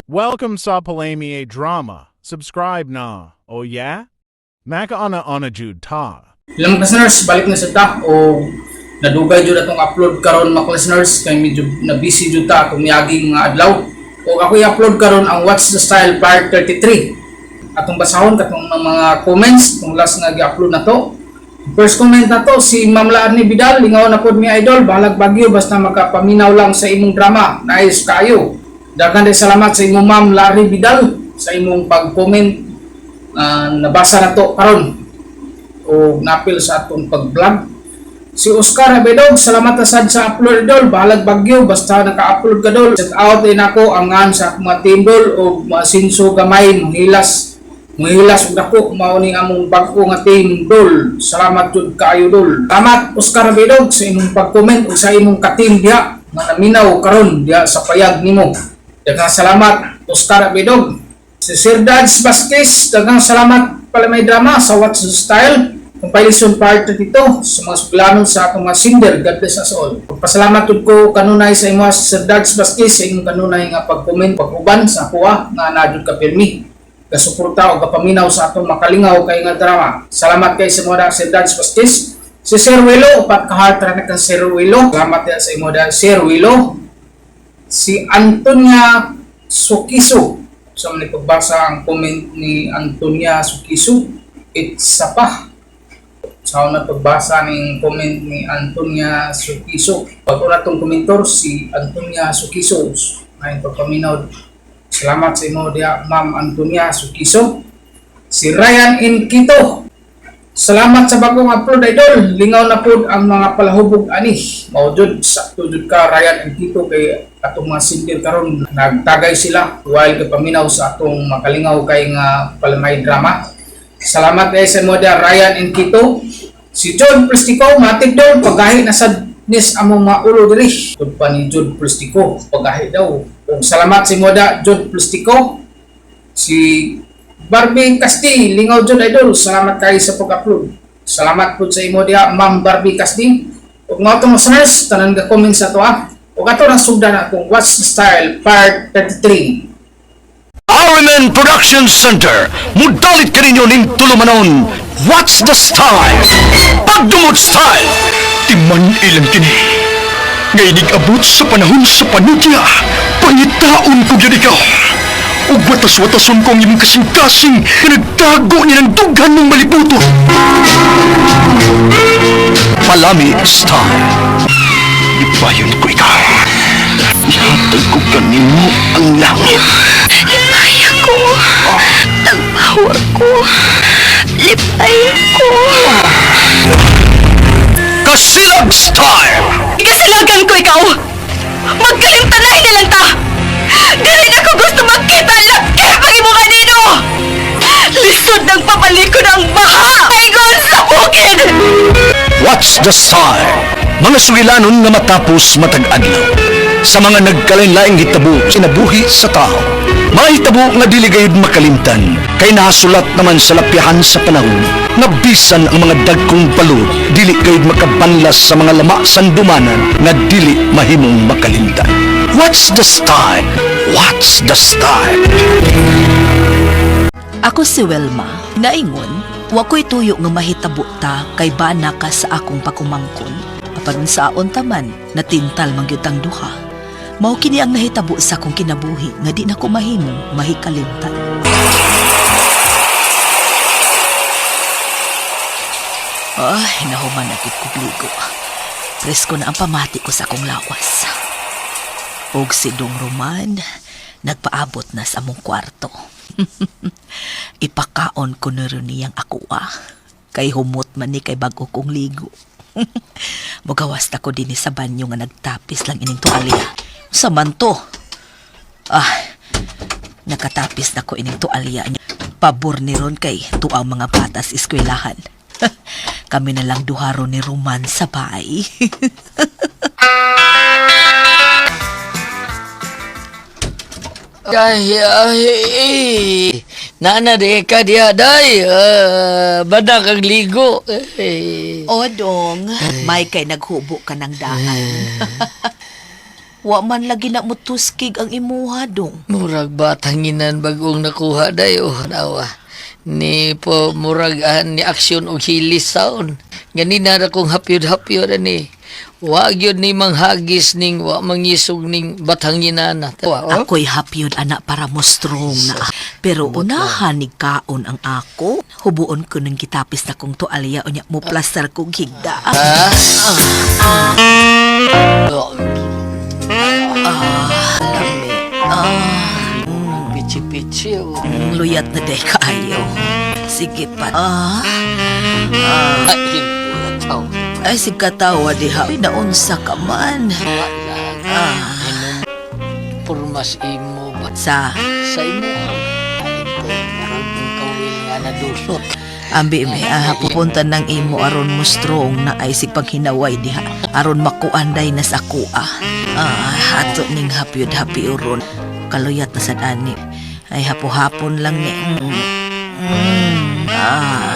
Welcome sa Palami Drama. Subscribe na. Oh yeah? Makaana ana jud ta. Ilang listeners, balik na sa ta o nadugay jud atong upload karon mga listeners kay medyo na busy jud ta atong miaging mga adlaw. O ako i-upload karon ang What's the Style Part 33. Atong basahon katong mga comments itong last nga gi-upload na to. First comment na to si Ma'am Laan ni Vidal, lingaw na pod mi idol, bahalag bagyo basta makapaminaw lang sa imong drama. Nice kayo. Daghan day salamat sa imong Ma'am Larry Vidal sa imong pag-comment nabasa na to karon o napil sa atong pag-vlog. Si Oscar Abedog, salamat sad sa upload idol, bahalag bagyo basta naka-upload ka dol. Shout out din ako ang ngan sa akong mga team dol og maasinso gamay manghilas. Manghilas og dako mao ni among bag-o nga team dol. Salamat jud kaayo dol. Salamat Oscar Abedog sa imong pag-comment ug sa imong ka-team diha nga naminaw karon diha sa payag nimo. Daghang salamat Oscar Abedog. Si Sir Dads Vasquez, daghang salamat pala may drama sa What's the Style Compilation Part 32 sa mga suglanon sa atong mga sinder. God bless us all. Pagpasalamat jud ko kanunay sa imo Sir Dads Vasquez sa imong kanunay nga pag-comment, pag-uban sa akoa nga naa jud ka pirmi kasuporta o kapaminaw sa atong makalingaw kay nga drama. Salamat kay sa mga Sir Dads Vasquez. Si Sir Willow, upat ka heart ra ka Sir Willow. Salamat diha sa imo da Sir Willow. Si Antonia Sukiso. Sa mga pagbasa ang comment ni Antonia Sukiso, it's pa. Sa una pagbasa ning comment ni Antonia Sukiso. Pag una tong komentor si Antonia Sukiso. Ay pagpaminaw. Salamat sa imo diha Ma'am Antonia Sukiso. Si Ryan Inquito. Salamat sa bagong upload idol. Lingaw na pod ang mga palahubog ani. Mao jud sakto jud ka Ryan Inquito kay atong mga singer karon nagtagay sila while kapaminaw sa atong makalingaw kay nga palamay drama. Salamat kay sa mo diha Ryan Inquito. Si John Plastico matig dol pagahi na sad nis among mga ulo diri. Tud pa ni John Plastico pagahi daw. Ug salamat sa imo da John Plastico. Si Barbie Casti, lingaw jud idol. Salamat kay sa pag-upload. Salamat pud sa imo diha Ma'am Barbie Casti. Ug mga atong listeners, tanan ga comment sa ato ah. Ug ato nang sugdan akong What's the Style Part 33. RMN Production Center, mudalit kaninyo ning tulumanon. What's the Style? Pagdumot style! Timan ilang kini. Nga inig-abot sa panahon sa panudya, pangitaon ko gyud ikaw. Ug watas-watason ko ang imong kasing-kasing nga nagtago ni ng dughan mong malibuton. Palami style. Ibayon ko ikaw. Ihatag ko kanimo ang langit. Lipay ko. Tagpower ko. Lipay ko. Kasilag style! Ikasilagan ko ikaw! Magkalimtanay na lang ta! Dili na ko gusto magkita laki pag imo kanino! Lisod ng papalikon ang baha! Ingon sa bukid! What's the Style? Mga sugilanon nga matapos matag adlaw. Sa mga nagkalain-laing hitabo kinabuhi sa tao. Mga hitabo nga dili gayud makalimtan kay nasulat naman sa lapyahan sa panahon nga bisan ang mga dagkong balod dili gayud makabanlas sa mga lama sandumanan nga dili mahimong makalimtan. What's the style? What's the style? Ako si Wilma, naingon, wa ko'y tuyo nga mahitabo ta kay bana ka sa akong pagkumangkon. Apan unsaon ta man, natintal man gyud tang duha. Mao kini ang nahitabo sa akong kinabuhi nga di na ko mahimong mahikalimtan. Ay, nahuman na gyud kog ligo. Presko na ang pamati ko sa akong lawas. Og si Dong Roman, nagpaabot na sa among kwarto. Ipakaon ko na rin niyang ako ah. Kay humot man ni kay bago kong ligo. Mugawas na ko din sa banyo nga nagtapis lang ining tualya. Sa man to? Ah, nakatapis na ko ining tualya niya. Pabor ni ron kay tuang mga bata sa eskwelahan. Kami na lang duharo ni Roman sa bahay. Ay, ay, ay. Nana di ka diya, day. Bada kang ligo. Ay. O, Dong, may kay naghubo ka ng daan. Wa man lagi na mutuskig ang imuha dong. Murag batanginan bagong nakuha day oh nawa. Ni po murag ni aksyon og hilis saon. Ganina ra kong hapyod-hapyod ani. Wa gyud ni manghagis ning wa mangisog ning bathanginan na. Wa, oh. Ako'y hapyod ana para mo strong na. Pero unahan ni kaon ang ako. Hubuon ko ng gitapis na kong tualya unya mo plaster kong higda. Ah. Oh. Lami. Ah, Pichi-pichi oh. luyat na day kaayo. Sige pa. Ah, Ay, tao. ay sigkatawa diha. Naunsa ka man. Wa lagi. Inom purmas imo ba Sa sa imo ang ay ko murag ang kawil nga nadulot. ambi mi ah, pupunta ng imo aron mo strong na ay sig paghinaway diha. Aron makuan day nas ako ah. Ah, ato ning hapyod hapyoron. Kaluyat na sad ani. Ay hapo-hapon lang ni. Ah,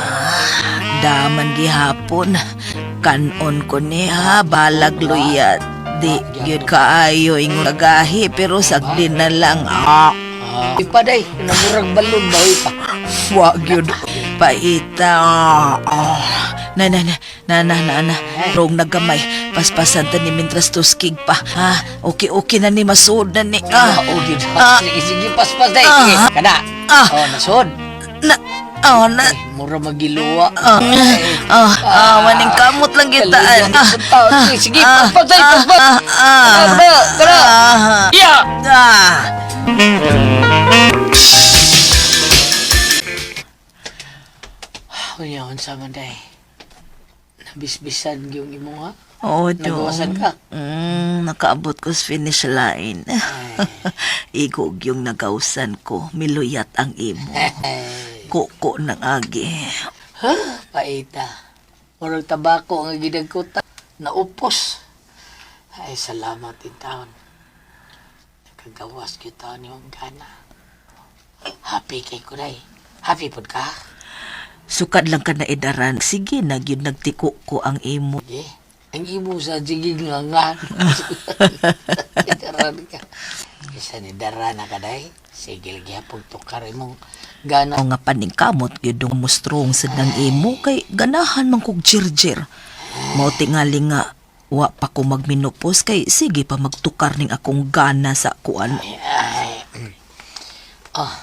daman gihapon. Kanon ko ni ha, balag luyat. Di gyud kaayo ingon kagahi pero sagdi na lang. Ah, Ah, ipaday, namurag balon ba pa. wa gyud paita. Ah, na na na na na na na. Rong nagamay. Paspasan ta ni mintras tuskig pa. Ha, okay okay na ni masuod na ni. Ah, Ah, oh, gyud. Ah. Sige, sige, paspas day. Sige, Ah. kada. Ah. Oh, nasod. Na oh na Ay, mura magiluwa. Ah, ah, ah, maning kamot lang kita. Ah, Ah, sige, paspas day, paspas. ah, ah, Kada, kada. ah, Ya. ah. Unya, unsa man day. Nabisbisan gyung imo ha. Oo, dong. Nagawasan ka. Nakaabot ko sa finish line. Igog yung nagawsan ko. Miluyat ang imo. Kuko ng agi. Huh, paita. Murag tabako ang gidagkuta. Naupos. Ay, salamat in taon. Nakagawas gyud taon yung gana. Happy kay kuday. Happy pod ka? Sukad lang ka na idaran. Sige na, gyud nagtiko ko ang imo. Sige. Ang imo sa sige nga nga. Daran ka. Isa ni dara na kaday. Sige lagi hapon tukar imong gana. O nga paningkamot gyud dong mustrong sad ng imo kay ganahan man kog jirjir. Mao tingali nga wa pa ko magminupos kay sige pa magtukar ning akong gana sa kuan. Ay. Ah,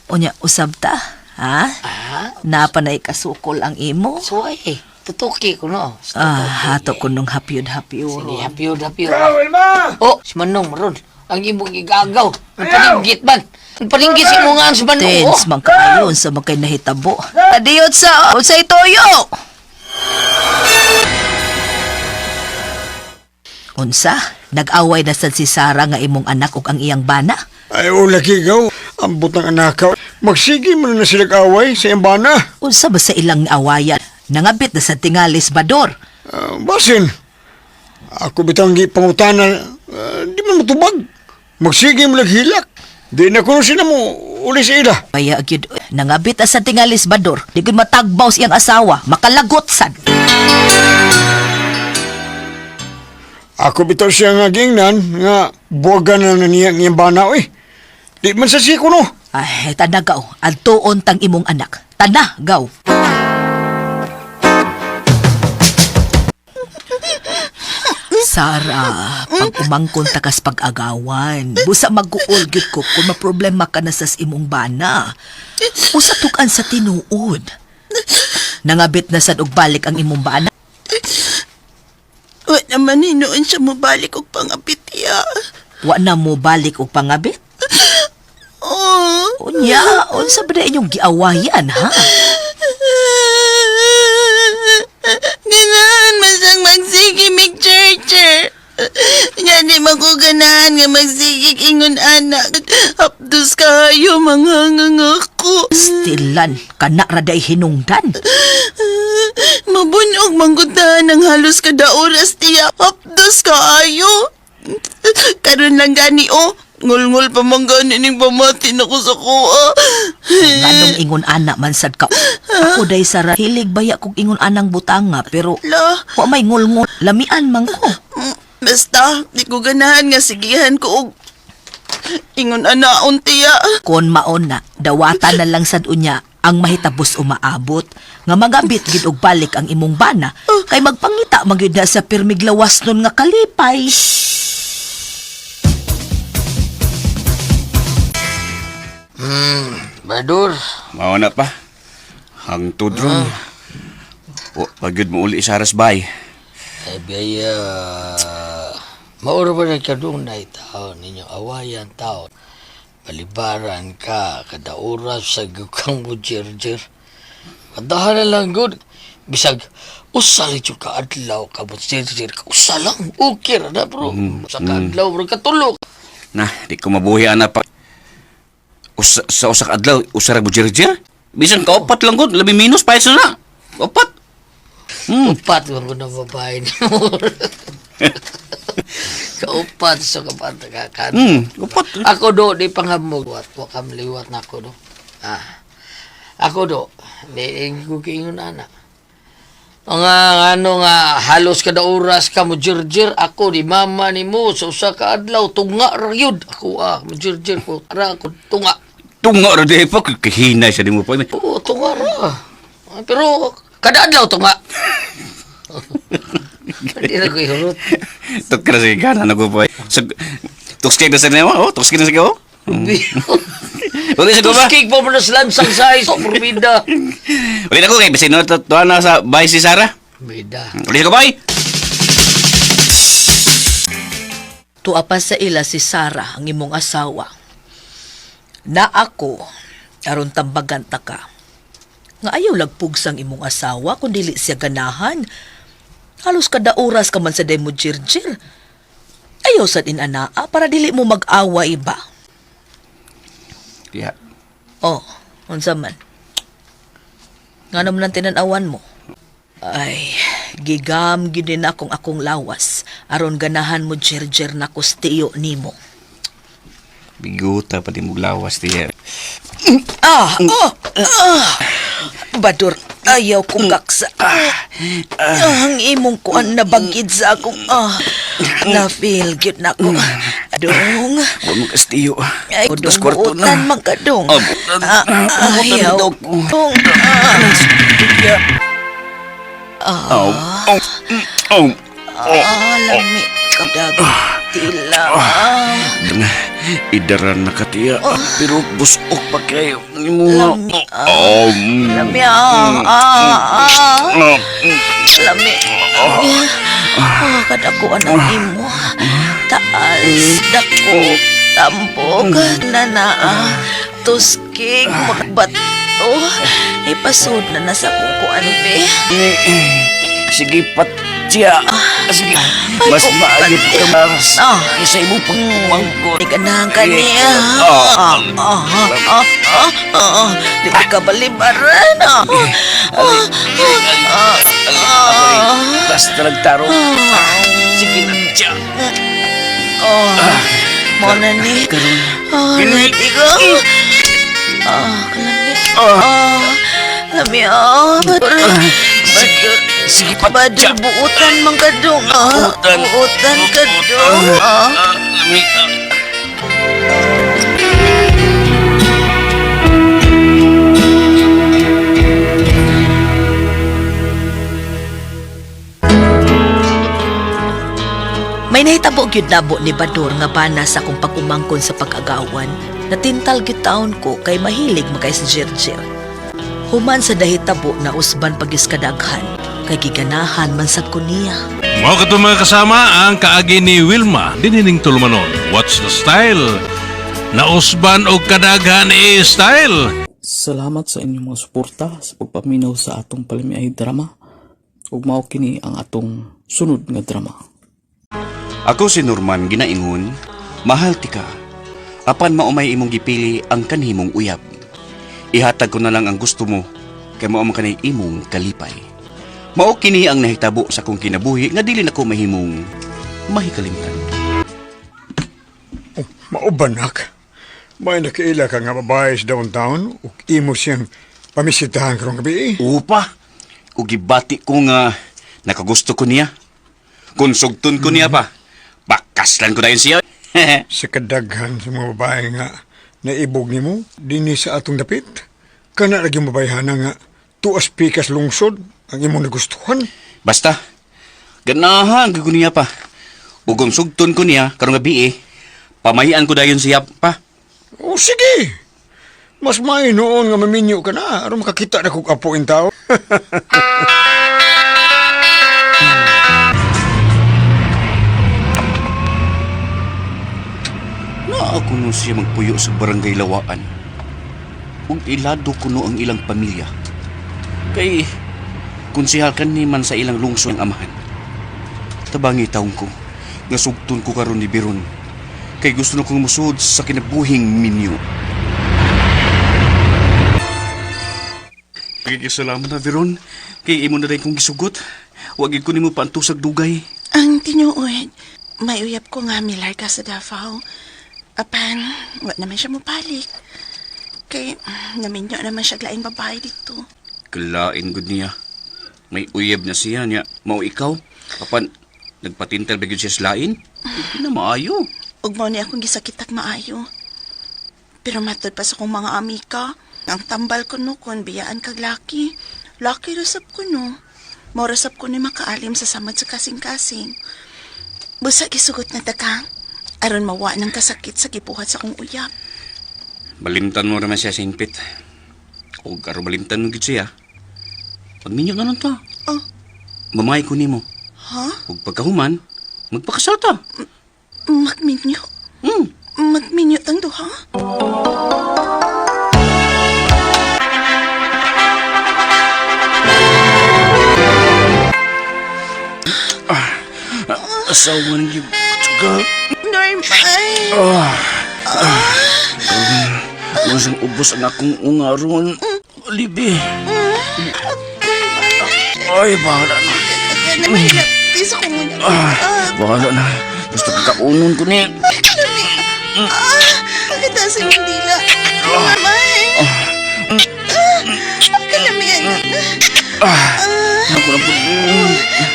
Unya usab ta, ha? ah, Napa na ikasukol ang imo? suway eh. Tutuki ko no. Ah, hato ko nung hapyod-hapyod. Sige, happy happy. Oh, si Manong maron. Ang imong igagaw. Ang paninggit man. Ang paninggit si imong nga si Manong. Oh. Tense man kaayon sa mga kay nahitabo. Adiyot sa unsay toyo. Unsa? Nag-away na sad si Sara nga imong anak ug ang iyang bana? Ay, o lagi gaw. Ambot ng anakaw. Magsige man na sila away sa iyang bana. Unsa ba sa ilang awayan? Nangabit na sa tingalis Bador. Ah, basin. Ako bitang gi pangutana, di man matubag. Magsige mo hilak. Di na kuno sila mo uli sa ila. Kaya gyud nangabit na sa tingalis Bador. Di gyud matagbaw sa iyang asawa, makalagot sad. Ako bitaw siya nga gingnan nga buwagan na na niya ang iyang bana oy. Di man sa siya kuno. Ay, tana gaw, adtuon tang imong anak. Tana gaw. Sara, pag umangkon ta kas pag-agawan, busa mag-uol gyud ko kung maproblema ka na sa imong bana. Usa tukan sa tinuod. Nangabit na sad og balik ang imong bana. Wa naman hinuon siya mobalik og pangapitya. Wa na mo balik og pangabit. Oh. Unya, unsa ba na inyong giawayan ha? Ganahan man siyang magsige mig churcher. Nga di man ko ganahan nga magsigig ingon anak. Hapdos kayo manghangang ako. Stilan, kana ra day hinungdan. Mabunog manggutan ang halos kada oras tiya. Hapdos kaayo. Karon lang gani oh. Ngulngul pa man gani ning pamati na ko sa kuha. Nganong ingon ana man sad ka. Ako day Sara, hilig baya kog ingon anang butanga pero La, wa may ngulngul, lamian man ko. Basta, di ko ganahan nga sigihan ko og ingon ana untiya. Kon maon na, dawatan na lang sad unya ang mahitabos umaabot nga magabit gid og balik ang imong bana kay magpangita man gyud na sa pirmiglawas nun nga kalipay. Badur. Mao na pa. Hangtod ron. O, pagyud mo uli sa bay. Ay, biyaya. Mauro ba na kadunay taon ninyong awayan taon? Balibaran ka, kada oras sa gukang mo jirjir. Kadahan na lang good. Bisag, usa lang yung kaadlaw ka mo jirjir ka. Usa lang, okay ra na bro. Usa kaadlaw bro, katulog. Na, di ko mabuhi ana pa. Usa, sa usak adlaw, usa ra bujirjir. Bisan ka upat lang gud, labi minus pa na. Upat. Upat man ko na babae ni mo. Kaupat sa kapat ka. Upat. Ako do di pangamog wat wa kam liwat na ako do. Ah. Ako do di ko kiingon ana. Nga ano nga halos kada oras ka mo jirjir ako di mama ni mo sa usa ka adlaw tunga ra gyud ako ah mo jirjir ko ra ako tunga. Tunga ra di pa kahinay sa nimo pa. Oo, tunga ra. Ah, pero kada adlaw tunga. Di na ko ihurot. Tuk ra sige gana na ko pa. Sa tuskig na sa nimo, oh, tuskig na sa ko. Uli sa ko ba? Tuskig pa mo na slansang size. Purbida. Uli na ko kay bisin no tuwa na sa bay si Sara. Bida. Uli sa ko bay. Tuwa pa sa ila si Sarah ang imong asawa. Na ako aron tambagan ta ka. Nga ayaw lagpugsang imong asawa kun dili siya ganahan. Halos kada oras ka man sa day mo jirjir. Ayaw sad inanaa para dili mo mag-awa iba. Yeah. Oh, unsa man? Ngano man ang tinan-awan mo? Ay, gigam gyud ni na akong akong lawas aron ganahan mo jirjir na kustiyo nimo. Biguta pa di mo lawas tiya. Ah, oh, ah. Badur, ayaw kong kaksa. Ah, ang imong kuan na bagid sa akong ah. Na-feel gyud na ko. Dong. Wa mo kastiyo. Ay, Tas dong kwarto na. buotan man ka dong. Ah, buotan. Ah, Buotan ayaw. daw ko. Dong. Ah, Oh. Oh. Oh. ah, lami kadag tila. Ah, Idara na katiya. Pero busok pa kayo. Imo. Lami, ah. Oh. Lami ah, ah, ah. Oh. Lami. Ah, kadakuan ang imo. Taas, dako, tambok, nanaa, tuskig, magbato. Ipasod na nasa kungkuan, be. Sige, patya. Sige. Ay, Mas kung maayo ka mas. Ah. Sa imo pagpumangkot. Di ka na kaniya. Ah. Ah, ah, ah, ah, ah. Di ka balibaran, ah. Ah, ah, ah. Basta nagtaro. Sige na, tiya. Oh, mo na ni. Ah, lati ko. Ah, kalamit. Ah, lami ah. Badur, badur, Sige, badur patya. buutan man kadong. Ah, Buutan. buutan kadong. Ah. Ah, lami. Ah. May nahitabo gyud nabo ni Bador nga bana sa akong pag-umangkon sa pag-agawan. Natintal gyud taon ko kay mahilig makay si Jirjir. Human sa dahitabo na usban pagis kadaghan kay giganahan man sad ko niya. Mao kato mga kasama ang kaagi ni Wilma dinining tulumanon. What's the style? Nausban og kadaghan i style. Salamat sa inyong mga suporta sa pagpaminaw sa atong palamiay drama ug mao kini ang atong sunod nga drama. Ako si Norman ginaingon, mahal ti ka. Apan maumay imong gipili ang kanhimong uyab. Ihatag ko na lang ang gusto mo, kay mao man kanay imong kalipay. Mao kini ang nahitabo sa akong kinabuhi nga dili nako mahimong mahikalimtan. Maubanak. May nakaila ka nga babae sa downtown ug imo siyang pamisitahan karong gabi. Upa, ug gibati ko nga nakagusto ko niya. Kung sugton ko niya pa. Kaslan ko dayon siya. Sa kadaghan sa mga babae nga naibog nimo dinhi sa atong dapit. Kana lagi mabayhana nga tuas pikas lungsod ang imong nagustuhan. Basta, ganahan ko niya pa. Ug kung sugton ko niya karong gabi eh, pamahian ko dayon siya pa. O sige. Mas may noon nga maminyo ka na aron makakita na kog apo in tao. Naa kuno siya magpuyo sa barangay Lawaan. Ug ilado kuno ang ilang pamilya. Kay konsehal kani man sa ilang lungsod ang amahan. Tabangi taong ko, nga sugton ko karon ni Biron. Kay gusto na kong musud sa kinabuhing minyo. Salamat na, Biron. Kay imo na rin kong gisugot. Wag ko nimo paantusag dugay. Ang tinuod, may uyab ko nga milar ka sa Davao. Apan, wa naman siya mupalik. Kay, naminyo naman siya laing babae dito. Kalain gud niya. May uyab na siya niya. Mao ikaw. Kapan nagpatintal ba gyud siya sa lain? Hindi na maayo. Ug mao ni akong gisakitak maayo. Pero matod pa sa kong mga amika, ang tambal ko no kun biyaan kag laki. Laki rasap ko no. Mao rasap ko ni makaalim sa samad sa kasing-kasing. Busa gisugot na ta ka. Aron mawa ng kasakit sa gibuhat sa kong uyab. Malimtan mo naman siya sa hingpit. O aron malimtan mo gyud siya. Pagminyo na lang ta. Oh. Mamay ko nimo. Ha? Ug pagkahuman, magpakasal ta. Magminyo? Hmm. Magminyo tang duha? Asawa ng gyud. Tsuga. Norman! Masang ubos ang akong ungaron. Libi. Ay, bahala na. Namahilapti sa kong uyab. Bahala na. Basta kakaunon ko ni. Lami. Ah, pagkita sa imong dila. Norman! Ah, kalamian. Ako na po.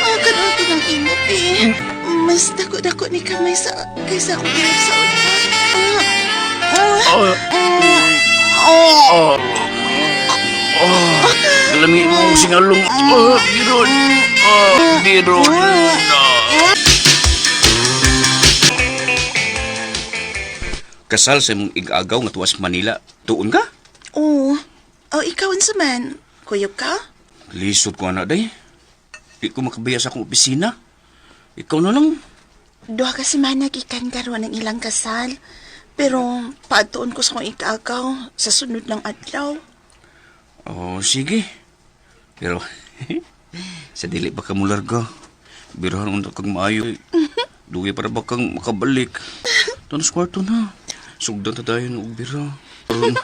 Ah, karon ko ng imo, pi. Mas dako-dako ni kamay sa kaysa akong uyab sa una. Ah, ah, ah, Kalami mo ang singalong. Oh, biron. Oh, biron. Kasal sa imong igagaw nga tuwas Manila. Tuon ka? Oo. Oh, ikaw unsa man? Kuyog ka? Lisod ko anak day. Di ko makabiya sa akong opisina. Ikaw na lang. Duha ka semana gikan karon ang ilang kasal. Pero paadtuon ko sa akong igagaw sa sunod ng adlaw. Oh, sige. Pero sa dili pa ka mularga. Birahan unta kag maayo. Dugi para ba kang makabalik. Tanas kwarto na. Sugdan ta dayon og bira. Aron,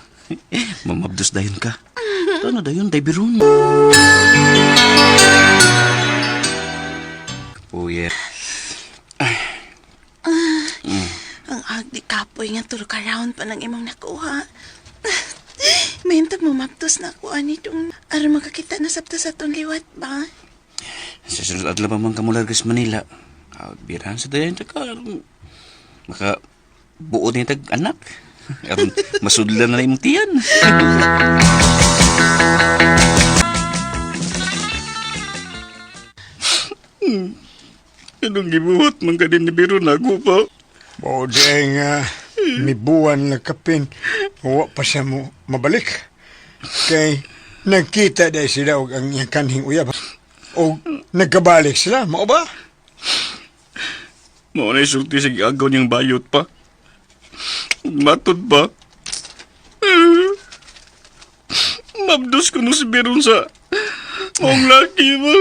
mamabdos dayon ka. Tano dayon day biron. Oh yeah. Ang agdi kapoy nga turo ka round pa ng imong nakuha. Mahimtag mo maptos na ako ani dong aron makakita na sabta sa atong liwat ba? Sa sunod adlaw pa man ka mularga sa Manila. Ah, birahan sa dayon ta ka. Aron, maka buo ni tag anak. Aron masudlan na imong tiyan. Anong gibuhat man ka din ni Biro na ako pa? Mao di nga mibuan na kapin wa pa siya mo mabalik. Kay nagkita dahil sila og ang iyang kanhing uyab. Og nagkabalik sila, mao ba? Mao na sulti sa giagaw niyang bayot pa. Matod ba? Mabdos ko no si Biron sa maong laki mo.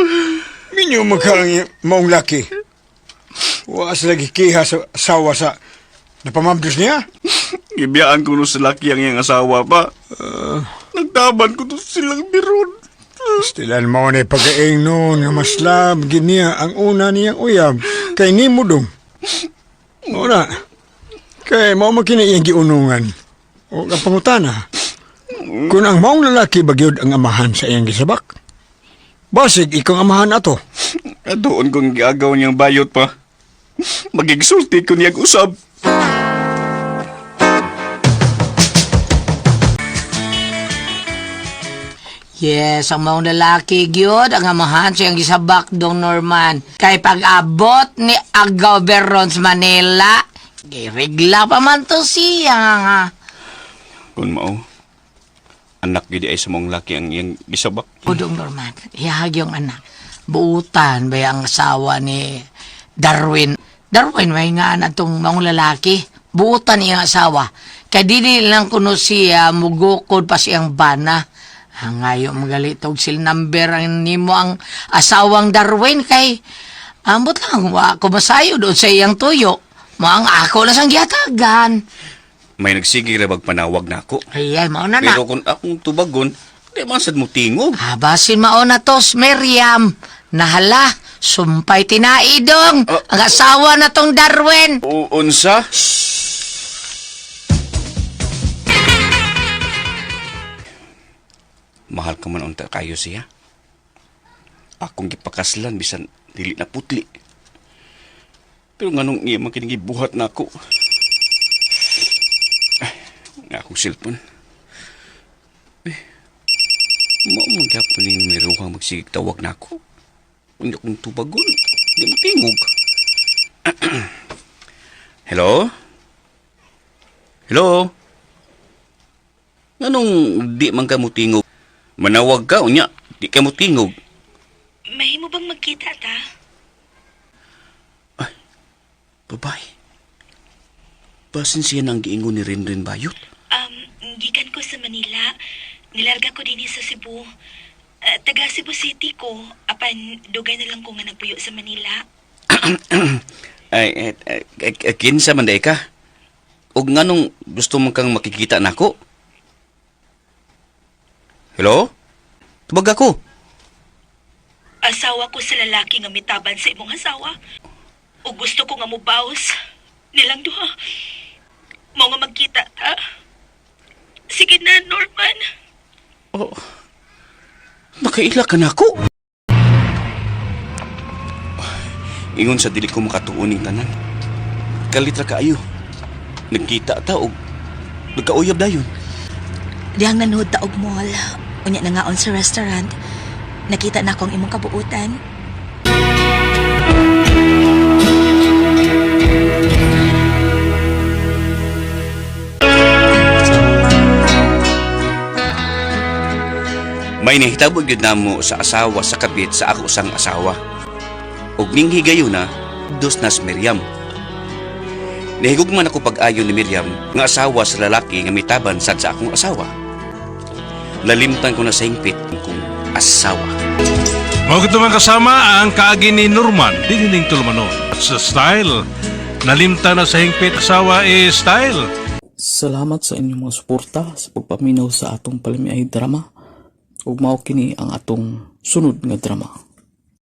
Minyo magka ang maong laki. Wa sila gikiha sa asawa sa napamabdos niya. Gibiyaan ko no sa laki ang iyang asawa pa. Nagtaban ko to silang Biron. Stilan mao na pagaing noon nga maslab gid niya ang una niyang uyab kay nimo dong. Mao na. Kay mao man kini iyang giunungan. O ang pangutana. Kung ang maong lalaki bagyod ang amahan sa iyang gisabak. Basig ikaw ang amahan ato. Doon kong giagaw niyang bayot pa. Magigsulti ko niyag usab. Yes, ang maong lalaki gyud ang amahan siyang gisabak dong Norman. Kay pag-abot ni Agaw Beron sa Manila, girigla pa man to siya. Kung mao, anak gid ay sa mong laki ang iyang gisabak. O dong Norman, ihag yung anak. Buutan ba ang asawa ni Darwin? Darwin, may nga na tong maong lalaki. Buutan iyang asawa. Kay dili lang kuno siya mugukod pa siyang bana. Hangayo magalit og sil number ang nimo ang asawang Darwin kay ambot lang wa ko masayo doon sa iyang tuyo. Mo ang ako na sang gihatagan. May nagsige ra bag panawag nako. Ay, ay mao na na. Pero kung akong tubagon, di man sad mo tingog. Abasin mao na tos, Miriam. Nahala, sumpay tinaidong. Ang asawa na tong Darwin. O unsa? Mahal ka man unta kayo siya. Akong gipakaslan bisan dili na putli. Pero nganong iya man kining gibuhat nako. Ay, nga akong cellphone. Eh, mao man gyapon ning miruhang magsigig tawag nako. Unya kong tubagon, di mo tingog. Hello? Hello? Nganong di man ka mutingog? Manawag ka, unya, di ka mutingog. Mahimo bang magkita ta? Babae. Basin siya nang giingon ni Rinrin Bayot. Gikan ko sa Manila. Nilarga ko dinhi sa Cebu. Taga Cebu City ko. Apan dugay na lang ko nga nagpuyo sa Manila. Ay, eh, eh, eh, eh, kinsa man day ka? Og nganong gusto mo kang makikita nako? Hello? Tubag ako. Asawa ko sa lalaki nga mitaban sa imong asawa. O gusto ko nga mubaws. Nilang duha. Mao nga magkita ta. Sige na, Norman. Oh. Nakaila ka nako. Ingon sa dili ko makatuon ning tanan. Kalitra kaayo. Nagkita ta og nagkauyab dayon. Dihang nanuod ta og mall. Unya nangaon sa restaurant. Nakita na akong imong kabuutan. May nahitabo gyud namo sa asawa sa kabit sa ako sang asawa. Ug ning higayuna, dos nas Miriam. Nahigugman ako pag-ayo ni Miriam nga asawa sa lalaki nga mitaban sad sa akong asawa. Lalimtan ko na sa hingpit kong asawa. Mao gito man kasama ang kaagi ni Norman dinining tulumanon. Sa style, nalimta na sa hingpit asawa eh style. Salamat sa inyong mga suporta sa pagpaminaw sa atong palamiay drama. Ug mao kini ang atong sunod nga drama.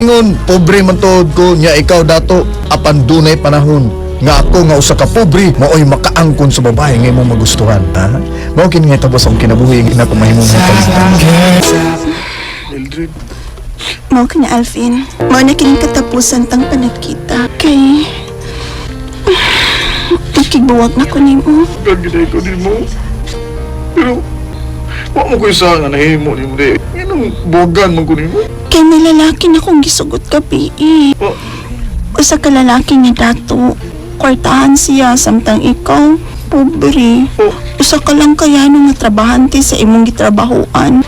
Ingon, pobre man tuod ko nya ikaw dato apan dunay panahon nga ako nga usa ka pobre maoy makaangkon sa babae nga imong magustuhan, ha? Mao kini nga tapos ang kinabuhi nga pamahimong mga kalimtan. Mildred, Mao ka na, Alvin. Mao na kining katapusan tang panagkita. Kay... Nakigbuwag na ko nimo. gaginay ko din mo. Pero, wa mo ko isa nga nahimo ni mo di. Nganong buwagan man ko nimo? Kay may lalaki na kong gisugot gabi eh. Oh. Usa ka lalaki nga dato. Kwartahan siya samtang ikaw, pobre. Oh. Usa ka lang kaya no nga trabahante sa imong gitrabahoan.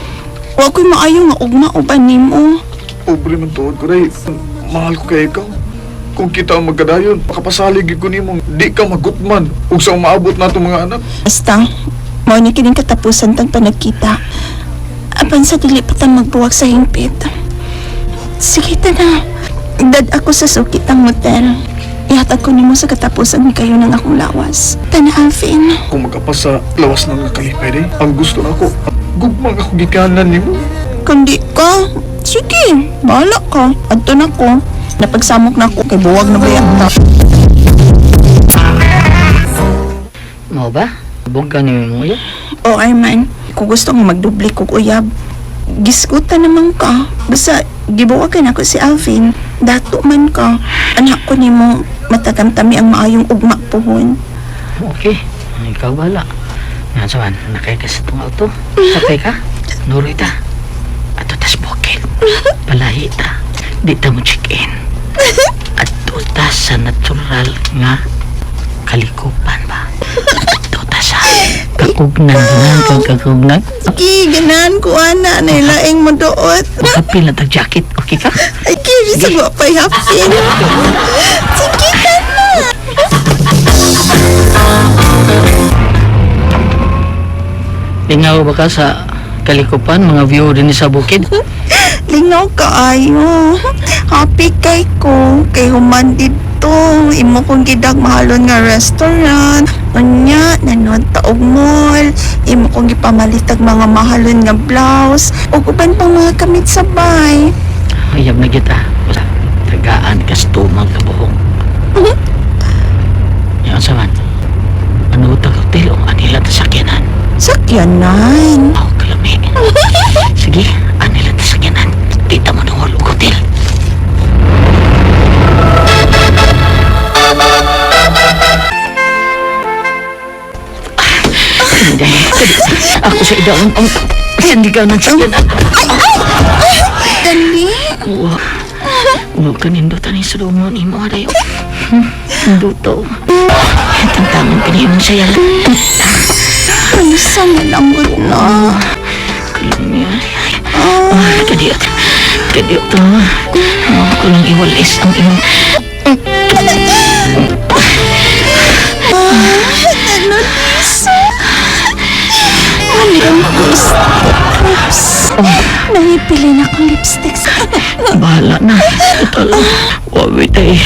Wa ko'y maayo nga ugma uban nimo. Pobre man tuod ko day. Mahal ko kay ikaw. Kung kita ang magkadayon, makapasalig gyud ko nimo. Di ka magutman ug sa umaabot na itong mga anak. Basta, mao na kining katapusan tang panagkita. Apan sa dili pa ta magbuwag sa hingpit. Sige ta na. Dad ako sa sukit ang hotel. Ihatag ko nimo sa katapusan ni kayo ng akong lawas. Tana, Alvin. Kung magkapas sa lawas ng kalipay day, ang gusto na ako, gugmang ako gikanan nimo. Kundi ka. Sige, bahala ka. Adto na ko. Napagsamok na ako kay buwag na bayak ta. Mao ba? Bugan ni mo ya. O Arman, kung gusto nga magdubli kog uyab, giskutan naman ka. Basta gibuwagan ako si Alvin. Dato man ka. Anak ko nimo matatamtami ang maayong ugma pohon. Okay, ikaw bala. Nga sa man, nakay ka sa itong auto. Sakay ka, nuroy ta. Ato tas bukid. Palahi ta. Di ta mo check-in. Ato ta sa natural nga kalikupan ba. Ato ta sa kakugnan. Ganahan kang kakugnan. Sige, ganahan ko ana. Nailaing mo doot. Makapil na tag jacket. Okay ka? Ay, kiri sa wapay hapin. Sige ka na. Lingaw ba ka sa kalikupan, mga view din sa bukid? Lingaw kaayo. Happy kay ko. Kay human didto. Imo kong gidag mahalon nga restaurant. Unya, nanood ta og mall. Imo kong gipamalitag mga mahalon nga blouse. Ug uban pang mga kamit sa bay. Ayab na kita. Basta, tagaan ka sa tumang kabuhong. Yan sa man. Ano tag hotel o anila ta sakyanan? Sakyanan. Oh, kalami. Sige, anila ta sakyanan. Di ta mo nungol og hotel. Hindi. Ako sa idawon ang sandigan ng sakyanan. Dali. Wa. Wa kanindutan ni sa lumon imo aday. Duto. Tantangan kani imong sayal. Unsa man ang na. Kalami ay. Ah, kadiot. Kadiot to. Ako lang iwalis ang imong Ano Lisa? Ano ang gusto? Oops. Nahipili na akong lipstick sa... Bahala na. Total. Wawi tay.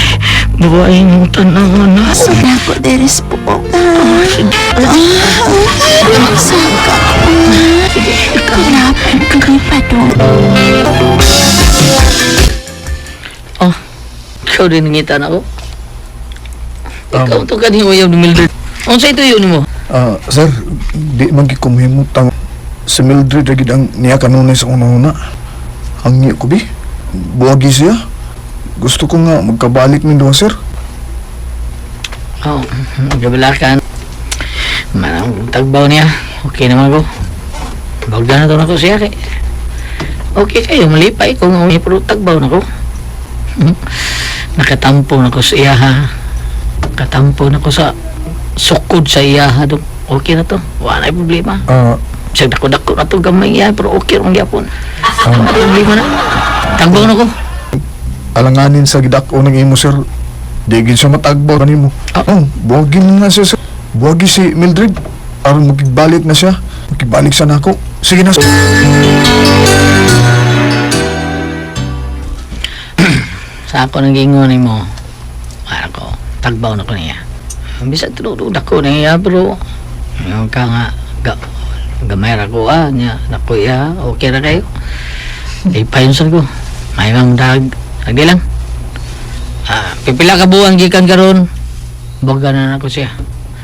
Babae ng tanangan na. So na ako deres po ka. Saka. Kailapan ko ni Padong. Oh, ikaw din nangitan ako. Ikaw to kanhi uyab ni Mildred. Unsa ito yun mo? Ah, sir, di man gid ko mahimutang si Mildred ra gid ang niya kanunay sa una-una. Hangyo ko bi. Buwagi siya. Gusto ko nga magkabalik ni duha, sir. Oh, gabalakan. Manang tagbaw niya. Okay naman ko. Bagda na to nako siya kay. Okay kayo, malipay ko nga may pero tagbaw nako. Nakatampo nako sa iya ha. Nakatampo nako sa sukod sa iya ha. Dong. Okay na to. Wala na problema. Ah, Bisag dako-dako na to gamay iya pero okay rong gyapon. Wala problema na. Tagbaw nako. Alanganin sa gidak-o ng imo, sir. Di gid siya matagbaw kanimo. Oh, buwagi na nga siya, sir. Buwagi si Mildred. Aron makigbalik na siya. Makigbalik siya nako. Sige na, sir. Sa ako nang gingon mo. Para ko, tagbaw na ko niya. Bisag tinuod ako niya pero yung ka nga ga, gamay ra ko ah nya nako iya okay ra kayo. Di pa yun ko. May mang dag agdi lang. Ah, pipila ka buwan gikan karon. Boga na nako siya.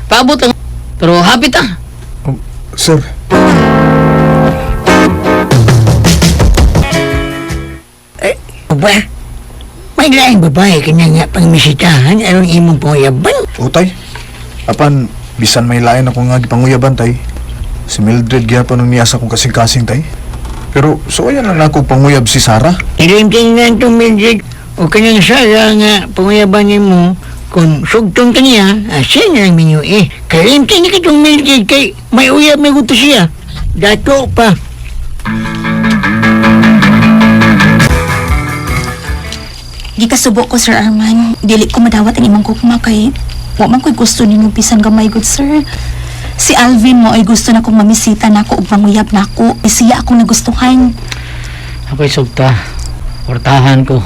Paabot lang. Pero happy ta. Sir. Ba? May laing babae kanya nga pangmisitahan aron imong panguyaban. Utay. Apan bisan may lain ako nga gipanguyaban tay. Si Mildred gyapon ang niya sa akong kasing-kasing tay. Pero suwayan lang nako panguyab si Sarah. Ilim tingnan itong Mildred o kanyang Sara nga panguyaban nimo kung sugtong kaniya, siya na lang minyo eh. Kalim tingnan ka itong Mildred kay may uyab may gusto siya. Dato pa. Gikasubo ko, Sir Arman. Dili ko madawat ang imong gugma kay wa man ko'y gusto nimo bisan gamay good sir. Si Alvin mo ay gusto na kong mamisita nako ug manguyab nako. Eh, siya akong nagustuhan. Ako'y sugta. Portahan ko.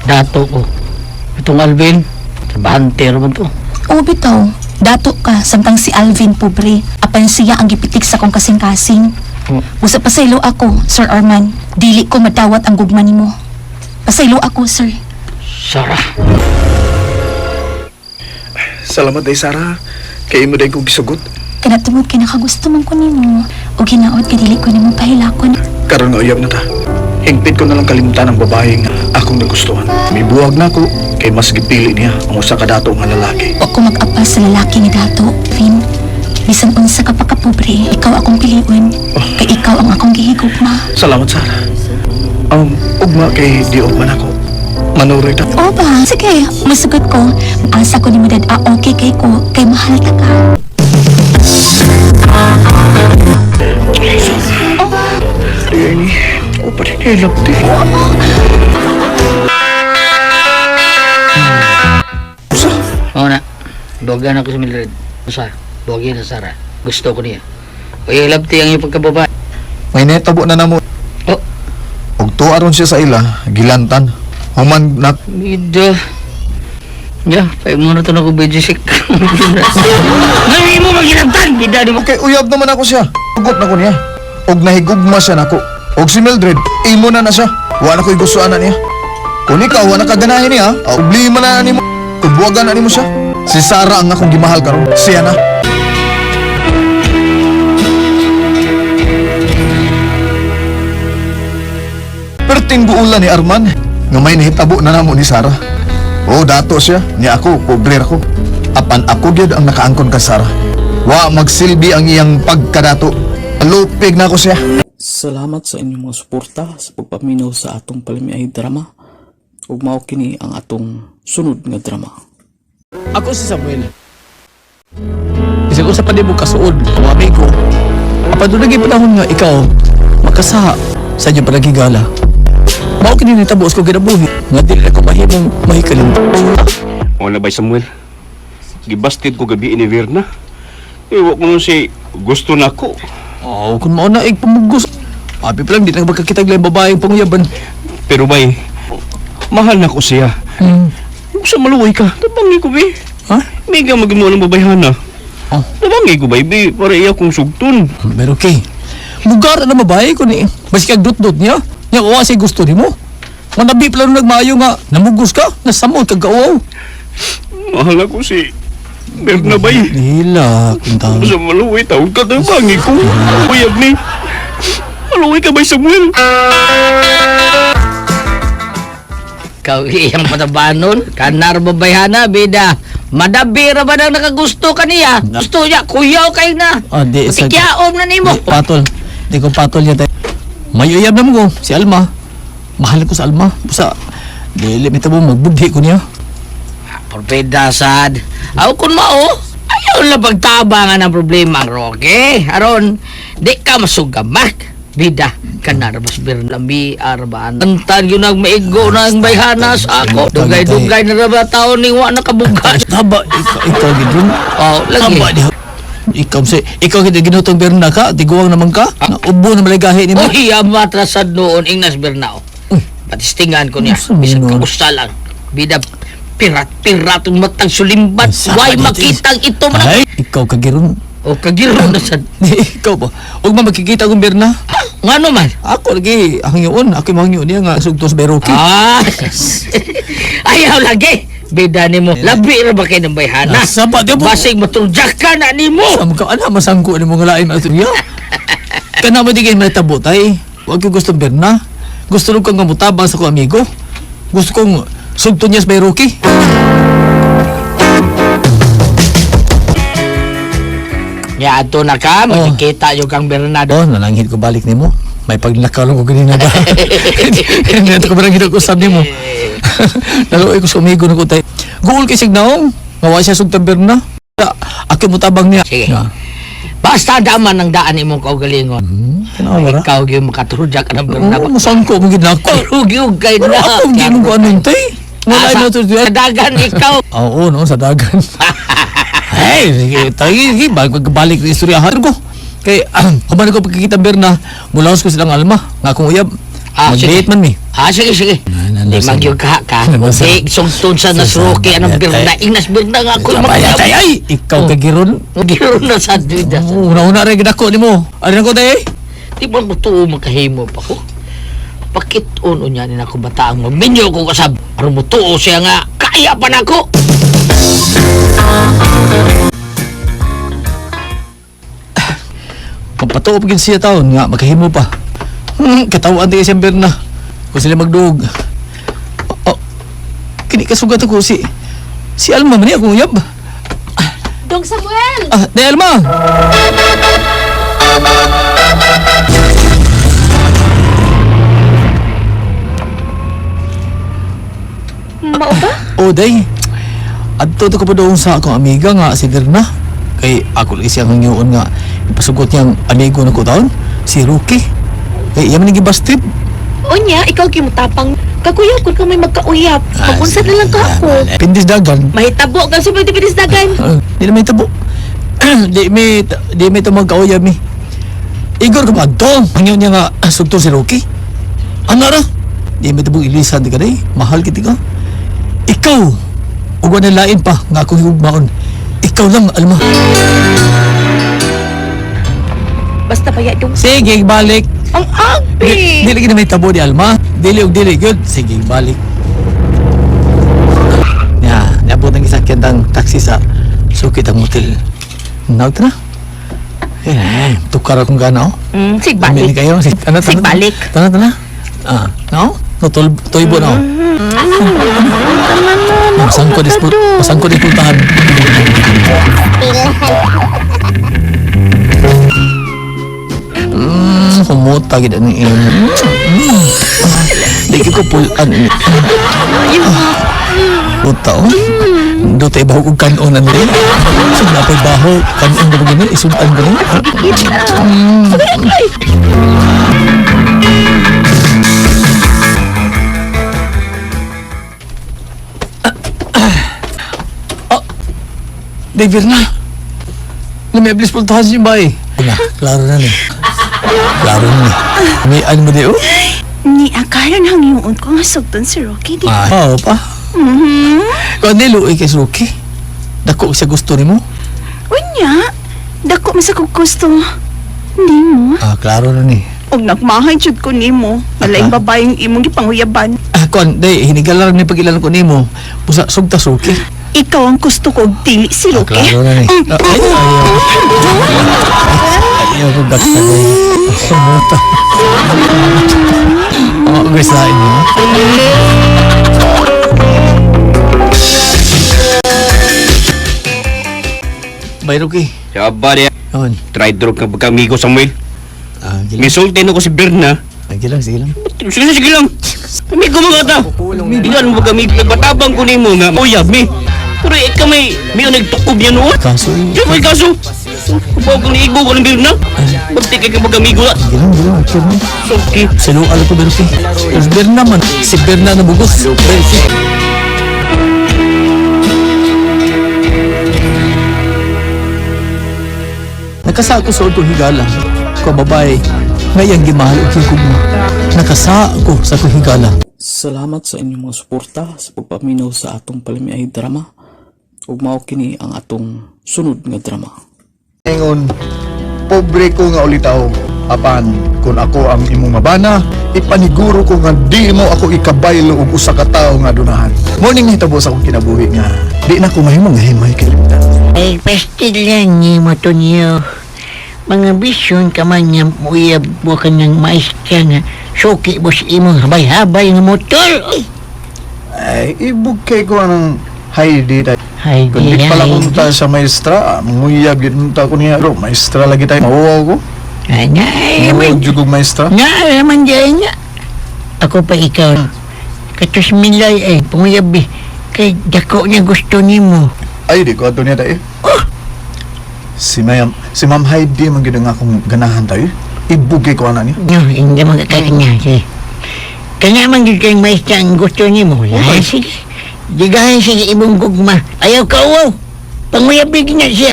Dato ko. Itong Alvin, trabahante man to. Oo bitaw, dato ka samtang si Alvin pobre. Apan siya ang gipitik sa kong kasing-kasing. Usa pasaylo ako, Sir Arman. Dili ko madawat ang gugma nimo. Pasaylo ako, sir. Sarah. Salamat day Sarah. Kay imo day ko gisugot. Kana tungod kay nakagusto man ko nimo. Ug hinaot kay dili ko nimo pahilakon. Karon nga uyab na ta. Higpit ko na lang kalimtan ang babae nga akong nagustuhan. Mibuwag na ako kay mas gipili niya ang usa ka dato nga lalaki. Wa ko mag-apa sa lalaki ni Dato, Vin. Bisan unsa ka pa kapobre, ikaw akong piliun. Kay ikaw ang akong gihigugma. Salamat, Sarah. Ugma kay di ugma nako. Manuroy ta. O ba? Sige, musugot ko. Asa ko ni mo dad, okay kay ko, kay mahal ta ka. Ini, o pa rin nilapti. Oo na. Buwagan ako sa Mildred. Usa, buwagin sa Sarah. Gusto ko niya. O yung labti ang iyong pagkababa. May netabo na namo. Oh. Og tuwa ron siya sa ila, gilantan. Human na Bida. Ya, pay mo na to na ko BG6. Ngayon mo magilantan, bida di mo. Okay, uyab naman ako siya. Ugot na ko niya. Og nahigugma siya nako. Og si Mildred, imo na na siya. Wa na ko'y gusto ana niya. Kung ikaw, wa na kaganahin niya, problema na nimo. Kung buwagan na nimo siya. Si Sarah ang akong gimahal karon. Siya na. Perting buulan ni Arman, nga may nahitabo na namo ni Sarah. Oo, dato siya. Niya ako, pobre ako. Apan ako gyud ang nakaangkon kay Sarah. Wa magsilbi ang iyang pagkadato. Lupig na ako siya. Salamat sa inyong mga suporta sa pagpaminaw sa atong palamiay drama. Ug mao kini ang atong sunod nga drama. Ako si Samuel. Bisag usa pa nimo kasuod, mga amigo. Apan doon naging panahon nga ikaw makasaha sa inyong panagigala. Mao kini nitabo sa kong kinabuhi nga dili na ko mahimong mahikalimtan. Wala ba Samuel? Gibasted ko gabi ni Verna. Iwa ko nun si gusto na ko. Oh, kung mao na pamugos. Abi pa lang di na magkakita og laing babaeng panguyaban. Pero bay, mahal na ko siya. Sa maluway ka, tabangi ko bi. Ha? May ka magimo ng babayhana. Oh. Tabangi ko bay, bi, para iya kong sugtun. Pero okay. Lugar na babae ko ni. Basta kag dot-dot niya. Nya kuha siya gusto nimo. Manabi pa lang nagmaayo nga namugos ka, nasamot kag kauaw. Mahal na ko si Berna bay. Hila, kunta. Sa maluway, tawag ka, tabangi ko. Uyab ni. Maluway ka bay Samuel? Ikaw iyang patabanon, kanar babayhana, bida. Madabira ba nang nakagusto ka niya? Gusto niya, kuyaw kayo na. Ah, di, sa- Patikyaom na nimo. Di, patol. Di ko patol niya tayo. May uyab naman ko, si Alma. Mahal ko sa Alma. Busa, dili mita mo magbudhi ko niya. Porpeda sad. Aw kun mao, ayaw na pagtabangan ang problema ang Roque. Aron, di ka masugamak. Bida, kanar mas birlami arbaan. Antan yun ang maigo na ang bayhana sa ako. Dugay-dugay na raba taon ni wa nakabugas. Taba, ikaw gid ron. Oh, lagi. Taba diha. Ikaw si ikaw gid ginutong berna ka, tiguang naman ka. Ubo na maligahi nimo. Uy, amatrasad noon Ignas Bernao. Patistingan ko niya. Ano sa Bisag noon? kausa lang. Bida, pirat-pirat ang matang sulimbat. Sa Why dito. makitang ito man? Ay, ikaw kagiron. O kagiro na sad. Ikaw ba? Ug ma magkikita kong berna. Ngano man? Ako lagi hangyoon, ako mangyoon niya nga sugtos Beroki. Ah! Ayaw lagi. Bida nimo. Labi ra ba kay ng bayhana? Nasa ba, di ba? Basig matuljakka ka na nimo. Sa mga ana masangko ni mga lain ato niya. Kana mo di kay matabo tay. Wag ko gusto berna. Gusto lang kang mutabang sa ko amigo. Gusto kong sugto niya sa Beroki. Ya ato na ka, magkikita yung kang Bernardo. Oh, nalanghit ko balik nimo. May pagnakaw ko ganina ba. Hindi ko barang ginag-usap nimo. Naluoy ko sa amigo na ko tay. Guol kay signaong. Ngawa siya sugtang berna. Ako mutabang niya. Sige. Ya. Basta daman ang daan imong kaugalingon. Tanawa ra. Ikaw gyud makaturjak ka ng Bernardo. Oo, masangko mo gid nako. Rugyog kay Pero na. ako hindi mo ko anong tay. Wala Ah, na to. Sa dagan ikaw. Oo, no, sa dagan. Hey, sige, tayo, sige, balik na istoryahan ko. Kay, human ko pagkikita Berna, mulaos ko silang alma, nga akong uyab. Ah, sige. Mag-date man mi. Ah, sige, sige. Di magyug ka ka. Nasa- Di sugtun sa nasruki anong Berna. Ignas Berna nga ako. Ay, ay, ay, ikaw kagiron. Giron na sa duda. Una-una rin ginako ni mo. Ano na ko tayo? Di ba mo tuo makahimo pa ko? Pakit-on unya ni nako bataang magminyo ko kasab. Aron mo tuo siya nga kaya pa nako. Magpatuo pa gid siya taon nga makahimo pa. Katawaan tayo siyang Berna. Kung sila magduog. Oh, kini kasugat ako si Alma man ni akong uyab. Dong Samuel! Ah, day Alma. Mao ba? Oh, day. Adto to ko pa doon sa akong amiga nga si Verna. Kay ako lagi siyang hangyoon nga ipasugot niyang amigo na ko taon, si Rocky. Kay iya man ni gibastid. Unya, ikaw gimutapang. Kakuyaw kun ka may magkauyap. Pag-unsad na lang ka ako. Pindis dagan. Mahitabo ka sa pagtipitis dagan. Di na may tabo. Di may ito magkauyab mi. Igor ka to. Hangyoon niya nga sugto si Rocky. Ano ra? Di may tabong ilisan di ka day. Mahal kiti ka. Ikaw, ug wala lain pa nga akong higugmaon. Ikaw lang, Alma. Basta paya dong. Sige, balik. Ang agbi! Dili gid may tabo di Alma. Dili og dili gyud. Sige, balik. Ya, niabot ang isakyan tang taxi sa sukit ang motel. Nawag na. Eh, tukar akong gana oh. Sig Balik balik. kayo. Sig, ano, Sig balik. Tana, tana. Ah, no? No, toybo na oh. Masangko disput, masangko disputahan. Humuta gid ang imo. Di ko pulan ini. Puta oh. Do tayo baho og kanon ani. So napay baho kanon ba gini isudan gani. David na. Namiablis pultahan siya bay. Na, klaro na ni. Klaro na ni. May ano mo di oh? Ni akaran hangyoon ko nga sugton si Rocky di ba? Ah, oo pa. Mhm. Kung niluoy kay Rocky. Dako siya gusto nimo. Unya, dako man sa kong gusto. Hindi mo. Ah, klaro na ni. Og nagmahay jud ko nimo. Malaing babaeng imong gipanguyaban. Ah, kon, day, hinigalar ni pagilan ko nimo. Busa sugta Rocky. Ikaw ang gusto ko og dili si Rocky. Klaro na ni. Ah, ay, ayaw. Ayaw ko gakta day. Sumuta. Oh, guys, lain mo. Bay Rocky. Saba niya. Yun. Try drug ka pagkamigo, Samuel. Ah, gilang. Misulti no ko si Berna. Ah, gilang, sige lang. Sige, sige lang. Amigo mga ta. Bilan mo pagkamigo. Nagpatabang ko nimo nga. Uyab mi. Pero ikaw may nagtukob niya noon. Kaso eh. Diyan may kaso. Kubaw kang niigo ko ng Berna. Bagti kay ka pagkamigo na. Gilang, gilang. Okay mo. Okay. Sinual ko, Berky. Pero Berna man. Si Berna na bugos. Berky. Nakasa ako sa akong higala. Ko babae, ngayang gimahal og higugma. Nakasa ako sa akong higala. Salamat sa inyong mga suporta sa pagpaminaw sa atong palamiay drama. Ug mao kini ang atong sunod nga drama. Ingon, pobre ko nga ulitaw. Apan, kung ako ang imong mabana, ipaniguro ko nga di mo ako ikabaylo og usa ka tawo nga dunahan. Morning nahitabo sa akong kinabuhi nga di na ko mahimong nga himay kalimtan. Ay, pastil lang ni mo to niyo. Mga bisyon ka man nga muuyab mo ka ng maestra nga suki mo sa imong habay-habay nga motor. Ay, Ay, ibog kay ko anang Heidi tayo. Heidi, Kung di pala Heidi. kung ta sa maestra, manguyab yun ta ko niya. Bro, maestra lagi tayo. Mauwaw ko. Ay, na, ay, Mauwaw jud kog maestra. Na, naman dyan nga. Ako pa ikaw. Katos milay ay, panguyab eh. Kay dako niya gusto nimo. Ay, di ko ato niya tayo. Si Ma'am Heidi man gyud ang akong ganahan tayo. Ibugay ko ana niya. No, hindi mo kanya. Sige. Kanya man gyud kay maestra ang gusto nimo. Ay, sige. Digahin sige imong gugma. Ayaw ka uwaw. Panguyabig na siya.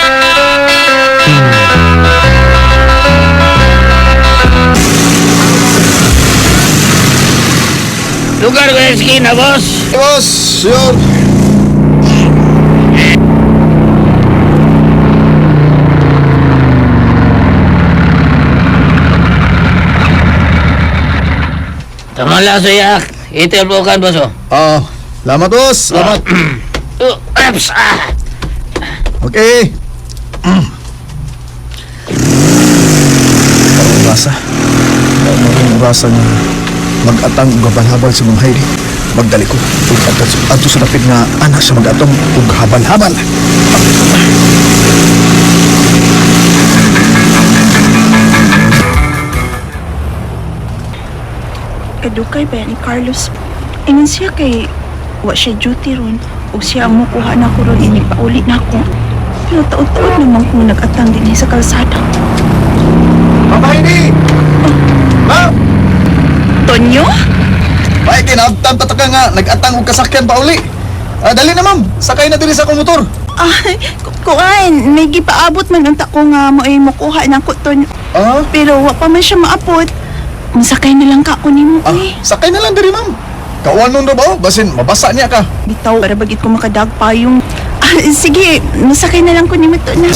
Lugar ko sa esquina, boss. Boss, sure. Tama lang, suyak. Itilbokan, boss, oh. Ah, salamat boss, salamat. Ups, ah. Okay. Parang rasa. Parang rasa niya. Mag-atang ug habal-habal si Ma'am Heidi. Magdali ko ug adto sa dapit nga anak sa mag-atong ug habal-habal. Kadukay ba ni Carlos? Ingon siya kay wa siya duty ron ug siya ang mukuha na ko ron ini pauli na ko. Pero taod-taod naman kung nag-atang din sa kalsada. Ma'am Heidi! Ma'am! Tonyo? Ay, kinabtan ta ka nga nag-atang og kasakyan pa uli. Ah, dali na ma'am, sakay na diri sa akong motor. Ah, kuan, may gipaabot man unta ko nga mo ay mukuha na ko Tonyo. Ah? Pero wa pa man siya maabot. Masakay na lang ka ko nimo Ah, eh. sakay na lang diri ma'am. Kawan nun ba? Oh? Basin mabasa niya ka. Bitaw para bagit ko makadagpayong. Ah, sige, masakay na lang ko nimo to na.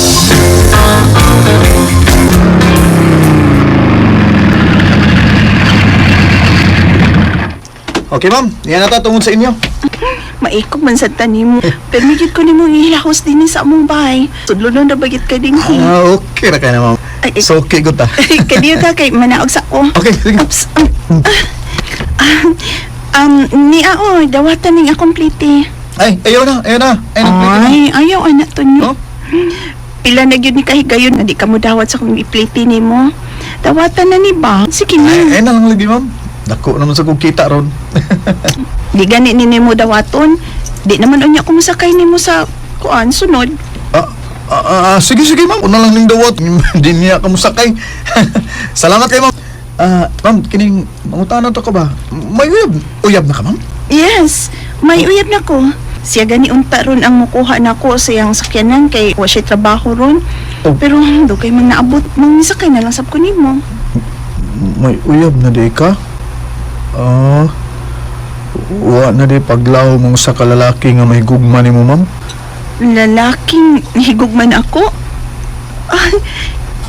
Okay ma'am, niya na ta tungod sa inyo. Maikog man sa tanim. Pero migit ko nimo gihilahos din sa among bahay. Sudlo na bagit ka din. Ah, okay ra kay na ma'am. Ay, ay. So okay good ta. Kadiyo ta kay manaog sa ko. Okay, sige. Oops. Ni ao, dawatan ning akong plite. Ay, ayaw na, ayaw na. Ay, nagplite na. Ay, ayaw anak to nyo. Oh? Pila na gyud ni kahigayon nga di ka mo dawat sa kong iplite nimo. Dawatan na ni ba? Sige na. Ay, ay na lang lagi ma'am. Dako naman sa kong kita ron. Di gani ni nimo dawaton. Di naman unya ko mosakay nimo sa kuan sunod. Sige, sige ma'am. Una lang ning dawat. Di niya ka musakay. Salamat kay ma'am. Ah, ma'am, kining mangutana to ka ba? May uyab, uyab na ka ma'am? Yes, may uyab na ko. Siya gani unta ron ang mukuha nako sa iyang sakyanan kay wa siya trabaho ron. Oh. Pero do kay man naabot, mangisakay na lang sab ko nimo. May uyab na di ka? Ah, wa na di paglaw mong sa kalalaki nga may gugma nimo ma'am? Lalaking nahigugman ako? Ah,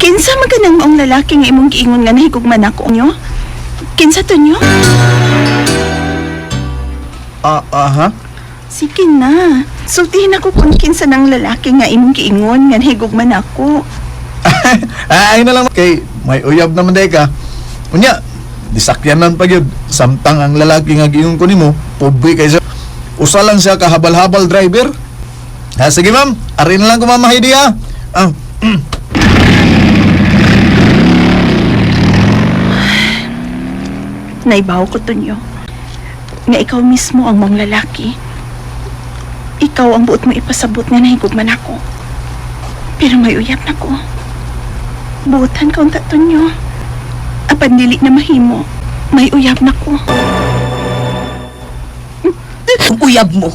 kinsa man kanang maong lalaki nga imong giingon nga nahigugman ako nyo? Kinsa to nyo? Ah, aha. Sige na. Sultihin ako kung kinsa ng lalaki nga imong giingon nga nahigugman ako. Ah, ay na lang kay may uyab naman di ka. Unya, disakyanan pa gyud. Samtang ang lalaki nga giingon ko nimo, pobre kay siya. Usa lang siya ka habal-habal driver. Ha, sige ma'am, ari na lang ko Ma'am Heidi ha. Ah, Naibaw ko to nyo. Nga ikaw mismo ang mong lalaki. Ikaw ang buot mo ipasabot nga nahigugman ako. Pero may uyab na ko. Buotan ka unta to nyo. Apan dili na mahimo. May uyab na ko. Ang uyab mo.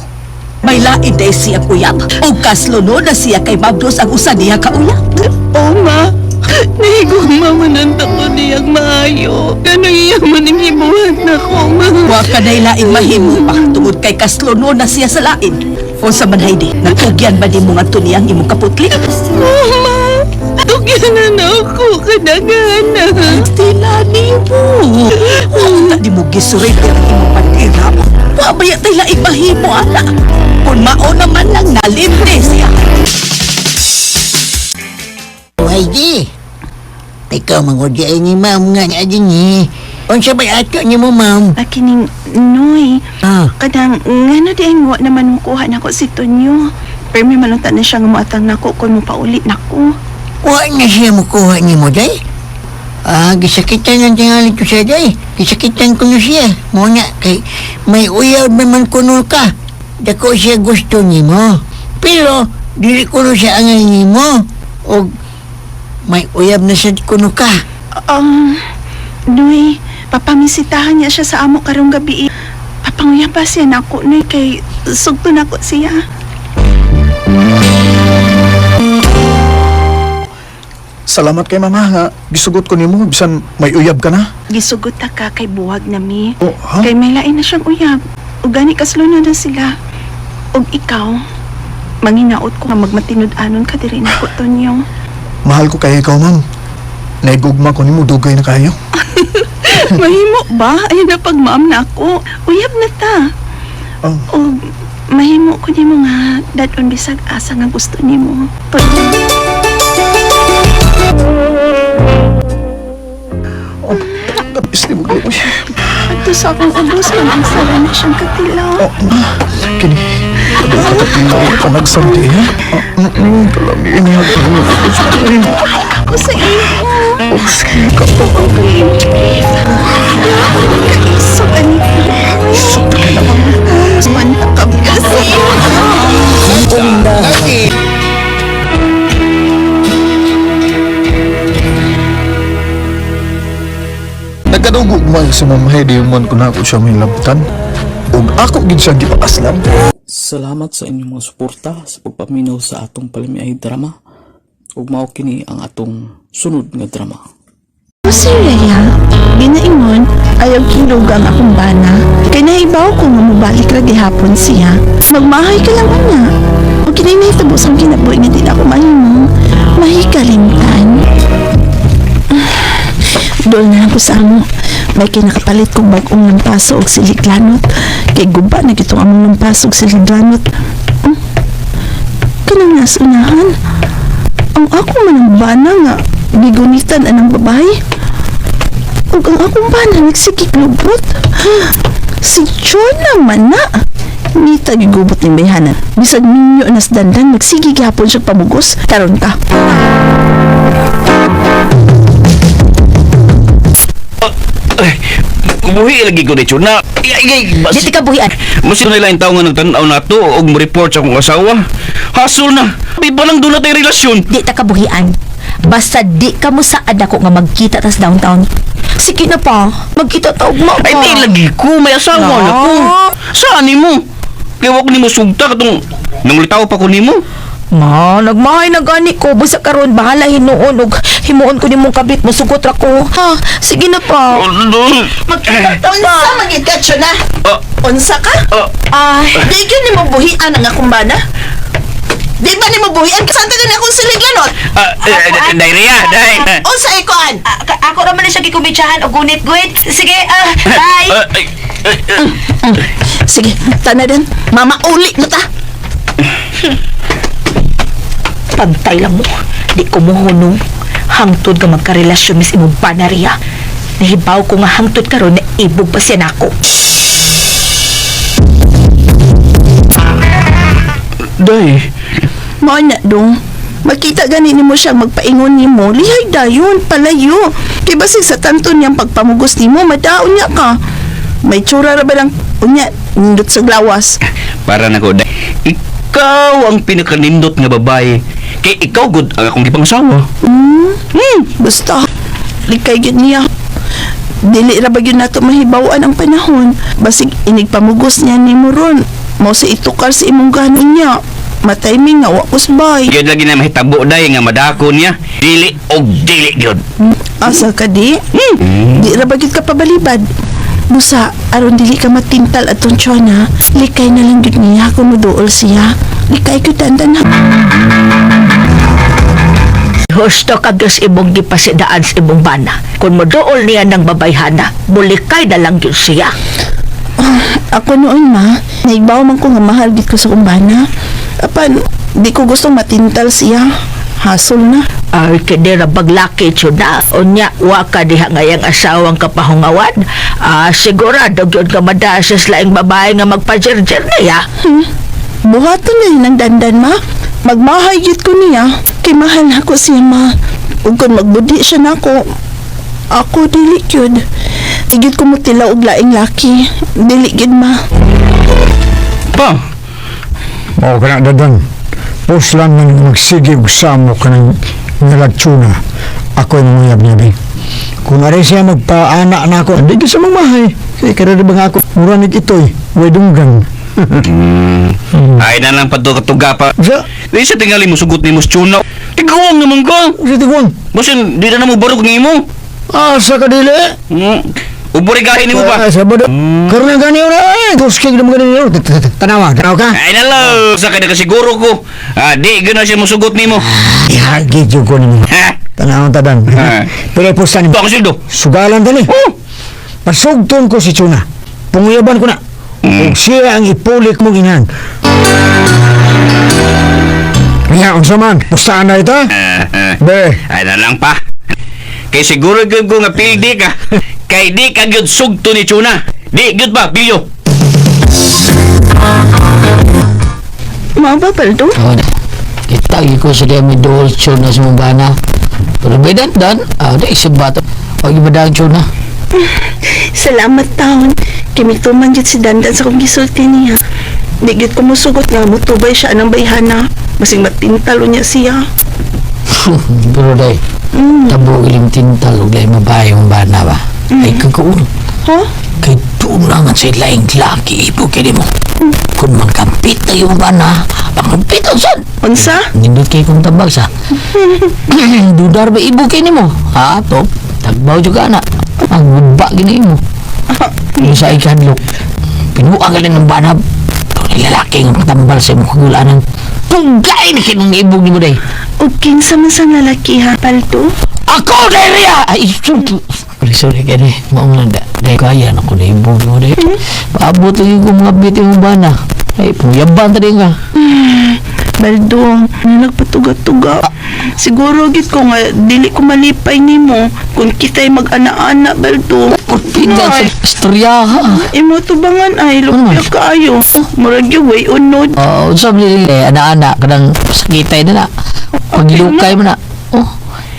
May lain day siyang uyab. O kaslo na siya kay Mabdos ang usa niya ka uyab. O ma, nahigugma man ang ko niyang maayo. Ganong iyang maning himuhat na ko, ma. Wa ka day laing mahimo pa tungod kay kaslo na siya sa lain. Unsa man Heidi, natugyan ba di mo nga niyang imong kaputli? Oh, ma, tugyan na na ako kadagana. Tila nimo. Wa di mo gisurrender ang imong pag-ira. Wa ba tay laing mahimo ana? Kung mao naman lang nalibre siya. Oh, Heidi. Ikaw, mangod ay ni ma'am nga niya din eh. Unsa ba'y ato ni mo, ma'am? Akining Noy. Ah, Kanang ngano di ay wa naman mukuha nako si Tonyo. Pero may manunta na siya nga moatang nako kung mopauli nako. wa na siya mukuha ni mo, day. Ah, gisakitan ang tingali ko siya, day. Gisakitan ko na siya. Muna, kay may uyaw naman kuno ka. Dako siya gusto ni mo. Pero, dili kuno siya angay ni mo. O, may uyab na siya kuno ka. Noy, papamisitahan niya siya sa amo karong gabi. Papanguya pa siya nako, Noy, kay sugto nako siya. Salamat kay mama nga gisugot ko nimo bisan may uyab ka na. Gisugot ta ka kay buwag na mi. Oh, ha? Kay may lain na siyang uyab. Ug gani kaslo na na sila. Ug ikaw, manginaot ko nga magmatinud-anon ka diri nako, Tonyo. Mahal ko kay ikaw, ma'am. Naigugma ko nimo dugay na kayo. Mahimo ba? Ayun na pag-maam na ako. Uyab na ta. Oh. O mahimo ko nimo nga dadon bisag asa nga gusto nimo. Tonyo. Oh, kapis ni mo. Uy. Ato Gawas man ang sala na siyang katilaw. Oh, kini. Kadto ka nagsanti, ha? Kalami ini. Ako sa imo. Oh, sige ka pa. Kaisog, Anita. Isog ka naman. Man ka sa imo. Nagkadugog man si Ma'am Heidi man kun ako siya may labtan. Ug ako gid siya gipakaslam. Salamat sa inyong mga suporta sa pagpaminaw sa atong palamiay drama. Ug mao kini ang atong sunod nga drama. Si Rhea, ginaingon, ayaw kilugang akong bana. Kay nahibaw ko nga mobalik ra gihapon siya. Magmahay ka lang una. O kinay nahitabo sa akong kinabuhi nga di na ako mahimo. Mahikalimtan. Dool na lang ko sa amo. May kinakapalit kong bag-ong lampaso og siliglanot. Kay guba na gitong among lampaso og siliglanot. Kanang nasa unahan. Ang ako man ang bana nga gigunitan anang babae. Ug ang akong bana nagsigig lubot. Si Jonah man na. Nita gigubot ni bayhanan. Bisag minyo nas dandan magsige gihapon siya pamugos. Karon ka. Ay, buhi lagi ko ni Chuna. Ay, ay, Di ka buhian. Mas nila yung tao nga nagtanaw na to og mo-report sa akong asawa. Hasol na. Di pa lang doon na tayo relasyon. Di ta kabuhian. Basta di ka mo saad ako nga magkita tas downtown. Sige na pa, magkita ta ugma pa. Ay, di lagi ko. May asawa na ko. Saan ni mo? Kaya wag ni mo sugta katong nanglitaw pa ko nimo. Ma, nagmahay na gani ko. Basta karon bahala hinuon og himuon ko nimong kabit mosugot ra ko. Ha, sige na pa. Magkita ta pa. Unsa magid ka, Chona? Unsa ka? Ay, Di gyud nimo buhian ang akong bana? Di ba nimo buhian? Saan ta gani akong siliglanot? Diarrhea, day. Unsa ikuan? Ako ra man na siya gikumidyahan og gunit-guit. Sige, bye. Ay, ay, ay. Sige, tanadan. Mama, uli na ta. Pantay lang mo. Di ko mo hunong. Hangtod nga magkarelasyon mis imong banariya. Nahibaw ko nga hangtod karon na ibog pa siya nako. Day. Mao na dong. Makita gani nimo siya magpaingon nimo, lihay dayon, palayo. Kay basig sa tanto niyang pagpamugos nimo, madaon niya ka. May tsura ra ba lang unya nindot sa glawas. Para na ko, day. Ikaw ang pinakanindot nga babae. Kay ikaw good ang akong gipangasawa. Basta likay gyud niya. Dili ra ba gyud nato mahibaw-an ang panahon. Basig inig pamugos niya nimo ron. Mao sa itukar sa imong gano niya. Matiming nga wa kusbay. Gyud lagi na mahitabo day nga madako niya. Dili og dili gyud. Asa ka di? Di ra ba gyud ka pabalibad? Busa, aron dili ka matintal atong tiyona, likay na lang gyud niya kung moduol siya. Likay ko dandan ha. Husto ka Diyos imong gipasidaan sa imong bana. Kung moduol niya ng babayhana, mulikay na lang yun siya. Ako noon ma, naigbaw man ko nga mahal gid ko sa kumbana. Apan, di ko gustong matintal siya. Hasol na. Ay, kini ra baglaki na. Unya, wa ka diha ngayang asawang kapahungawan. Ah, sigurado gyud ka madasas laing babae nga magpajerjer niya. Buhaton na yun ang dandan ma. Magmahay gid ko niya. Kay mahal na ko siya ma. Ug kung magbudi siya nako, ako dili gyud. Igid ko mutilaw og laing laki. Dili gyud ma. Pa. Mao ka na dadan. Puslan man magsige og samo ka ng nalagtsuna. Ako yung manguyab niya, be. Kung aray siya magpaana na ako, hindi ka sa mamahay. Kaya karada ba nga ako, muranig ito'y, way dunggan. Ay na lang patuga pa. Sa, Di sa tingali mo sugot ni mo tuna. Tiguang naman ka. sa tiguang, Basin di na mo barog nimo. asa ka dili? Uburigahin nimo pa. Ah, sa bado. Karena gani na, eh. Tuskig na mga ganyan. Tanawa, tanawa ka. Ay na lang. Sa kaya nakasiguro ko. Ah, di gana siya mosugot nimo. Ya, gitu ko nimo. Ha? Tanawa tadan. Ah. Pero puslan Ito ang sildo. Sugalan tani. Oh. Pasugton ko si Chuna. Punguyaban ko na. Ug siya ang ipulik mong inahan. Niya, unsa man? Pustaan na ito? Be, Ay na lang pa. Kay siguro gyud ko nga pildi ka. Kay di ka gyud sugto ni Chuna. Di gyud ba, Bilyo? Mao ba, Baldo? Oh, kita ko sa diya may dual tune na sa mong bana. Pero by dan dan, di isip bata. Pag iba dang tune na. Salamat taon. Kimituman jud si Dandan sa kong gisulti niya. Di gyud ko musugot nga mutubay siya ng bayhana. Masing matintalo niya siya. Pero day, tabo ilim tintal og lahi mabahay mong bana ba? Ay kagkuon. Ha? Kay doon lang ang sa laing laki ibo kini mo. Kung mangkampit na yung bana, pangkampit ang sad. Unsa? Nindot kay kong tabag sa. Dudar ba ibo kini mo? Ha, to? Tagbaw juga na. Ang guba gini mo. Yung sa ikanlok, pinuang ka ng bana. Doon lalaki ang tambal sa imong kagulanan. Tugay na kinong ibog ni mo day. O kinsa man sa lalaki ha, Baldo? Ako na riya! Ay, sorry, sorry, kaya maong lang da. Dahil kaya na ko na ibog mo day. Paabot lagi ko mga biti mo bana. Ay, puyaban ta din ka. Baldo, nagpatuga-tuga. Siguro gid ko nga dili ko malipay nimo kung kita'y mag-ana-ana, Baldo. Pinda sa istorya ha. Imo tubangan ay lupya kaayo. Murag yung way unod. Oo, unsa man nila eh, ana-ana kanang sakitay na na. Paglukay mo na. Oh,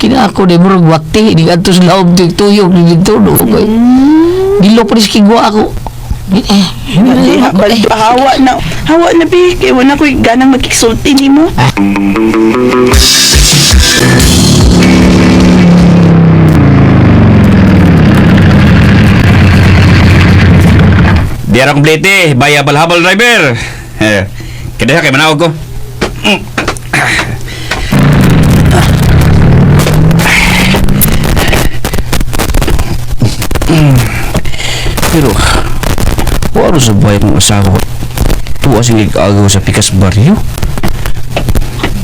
kina ako di murag wati di adto sa laom di tuyok di dito do. Okay. Dilo pa ni sa kigwa ako. Eh, Baldo, Baldo, hawa na. Hawa na bi, kay wala ko'y ganang magkisulti nimo. Di ara komplete, baya balhabal driver. Eh, kaya kay manawag ko. Pero, waro sa buhay kong asawa. Tuwa siyang igagaw sa pikas baryo.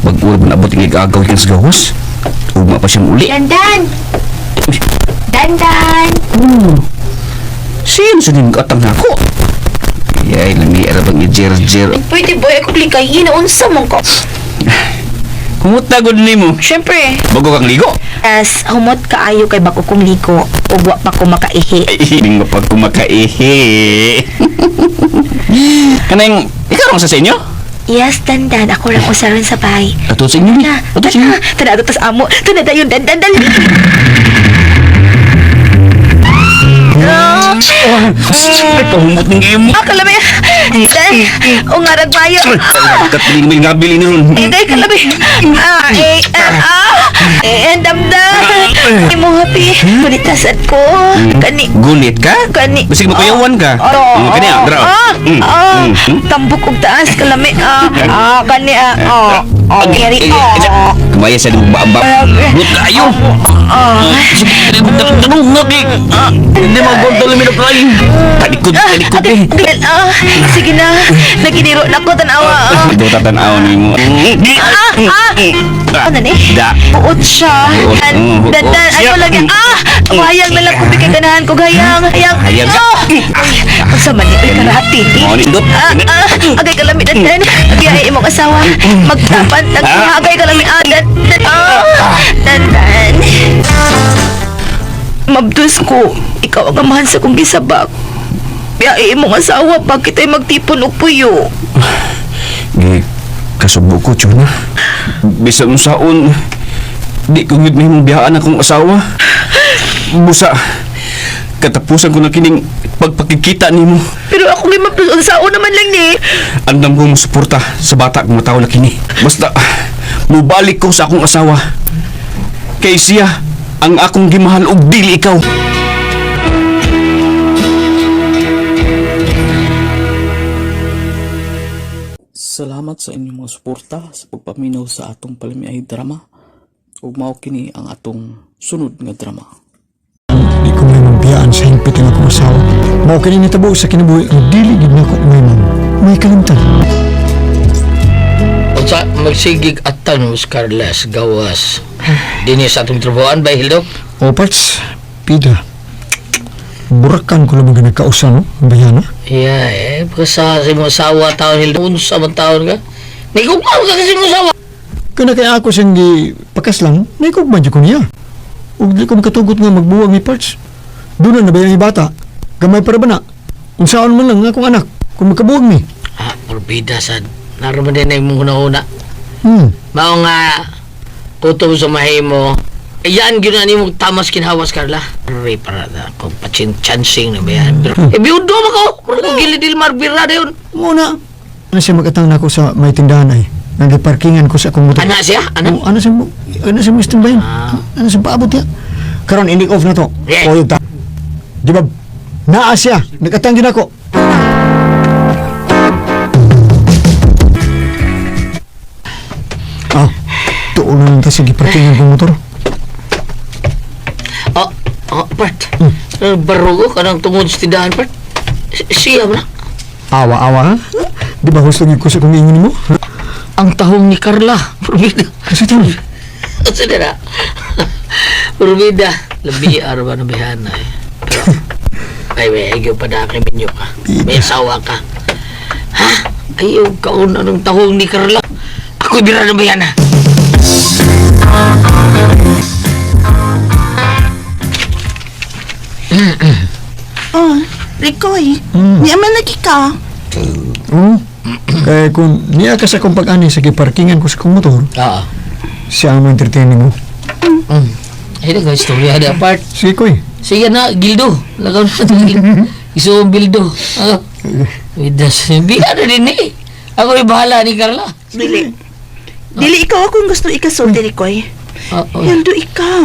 Bag-uro ba naabot ang igagaw ikan sa gawas? Ugma pa siyang uli. Dandan! Dandan! Sino sa din atang nako? Yay, lami arabang i-jer-jer. Pwede boy, ako likayin. Unsa man ko? Kumuta gud nimo? Siyempre. Bago kang ligo. As humot kaayo kay bago kong ligo ug wa pa ko makaihi. Ay, hindi mo pag kumakaihi. Kanang, ikaw rong sa inyo? Yes, Dandan. Ako lang usaron sa bahay. Ato sa inyo, ni. Na, Ato sa inyo. tana, tana, tas amo. Tana dayon, Dandan, dali. Ay, pahumot ng imo. Ah, kalami. Dan, ungarag mayo. Katiling may ngabili ni ron. Ay, day, kalami. Ah, eh, ah, ah. Eh, damdam. Imo happy. Kunitasan ko. Kani. Gunit ka? Kani. Basig makuyawan ka. Oo. Kani, ah, dra. Ah, Mm, ah. mm, mm. Tambok og taas kalami. Ah, ah, kani ah. Oh, oh, keri. Oh. Kumaya sa lubaba. But kayo. Ah. Tanong eh. Hindi mo kontrol mi na Talikod, talikod eh. Ah, sige na. Naginiro na ko tanawa. Ah. Ito tatanaw ni mo. Ah, ah. Ano ni? Da. Buot siya. Buot, mm, buot. Dan, Siya. ano lagi? Ah! Hayang na lang kung kay ganahan ko. Hayang, hayang. Hayang ka. Ah! Uy, unsa man ni? Uy, karate. Mo nindot. Ah, ah, agay kalami dan. Agay ay imong asawa. Magtapan tag agay kalami ah, dan, dan, ah, dan, dan. Mabdus ko, ikaw ang amahan sa kong gisabak. Biya imong asawa pa kita'y magtipon og puyo. Gi kasubo ko chuna. Bisan unsaon di ko gyud mahimong biyaan akong asawa. Busa katapusan ko na kining pagpakikita nimo. Pero ako gyud mabdus unsaon naman lang ni. Andam ko mo suporta sa bata kung mataw na kini. Basta mubalik ko sa akong asawa. Kay siya ang akong gimahal og dili ikaw. Salamat sa inyong mga suporta sa pagpaminaw sa atong palamiay drama. Ug mao kini ang atong sunod nga drama. Di ko may mabiyaan sa hingpit ang akong asawa. Mao kini nitabo sa kinabuhi ang dili gid nako may ma'am. May kalimtan. Unsa magsigig atan mo Carlos gawas. Dinhi sa atong trabahoan ba Hildok? O parts, pida. Burakan ko lang mga nagkausa, no? Ang bayana. Yeah, eh, basta sa imong asawa taon Hildok. Unsa man taon ka? Nigugma ka kasi imong asawa. Kana kay ako siyang gi pakas lang, naikugma jud ko niya. Ug di ko makatugot nga magbuwag ni parts. Doon na nabayang bata. Gamay para ba na? Unsaon man lang akong anak kung magkabuog mi. Ah, porbida sad. Naroon din na imong hunahuna. Mao nga kutob sa mahimo. Ayan gyud na nimo tamas kinhawas Carla. Re para na kung pachin-chancing na ba yan. Pero eh biudo man ko. Murag ko gili Dilmar bira dayon. Muna. Ano siya magatang nako sa may tindahan ay. Nagiparkingan ko sa akong motor. Ana siya? Ana? Oh, ano siya mo? Ano siya mo istimbahin? Ano siya paabot niya? Karon ending off na to. Yeah. Oyog ta. Di ba? Naa siya. Nagatang yun ako. Ah, tuon na lang ta sa giparkingan kong motor. Oh, oh, part. Barugo kanang tungod sa tindahan part. Siya man na. Awa-awa ha? Di ba gusto ko sa kung ingin mo? Ang tahong ni Carla. Porbida. Kasi ito. Kasi na. Porbida. Labi arba na bihana eh. Pero, ay, may ayaw pa na kay minyo ka. May asawa ka. Ha? Ayaw kaon anong tahong ni Carla. Ako'y bira na bihana. Oh, Ricoy, niya man lagi ka. Oo. Kaya kung niya ka sa akong pag-ani sa giparkingan ko sa akong motor, Oo. siya ang entertaining mo. Ay, nag istorya na part. Sige, koy. Sige na, Gildo. Lagaw na ito, Gildo. Iso ang Gildo. Ah. Widas. Biya na din eh. Ako'y bahala ni Carla. Dili. Dili ikaw akong gusto ikasulti, Ricoy. Oo. Yaldo ikaw.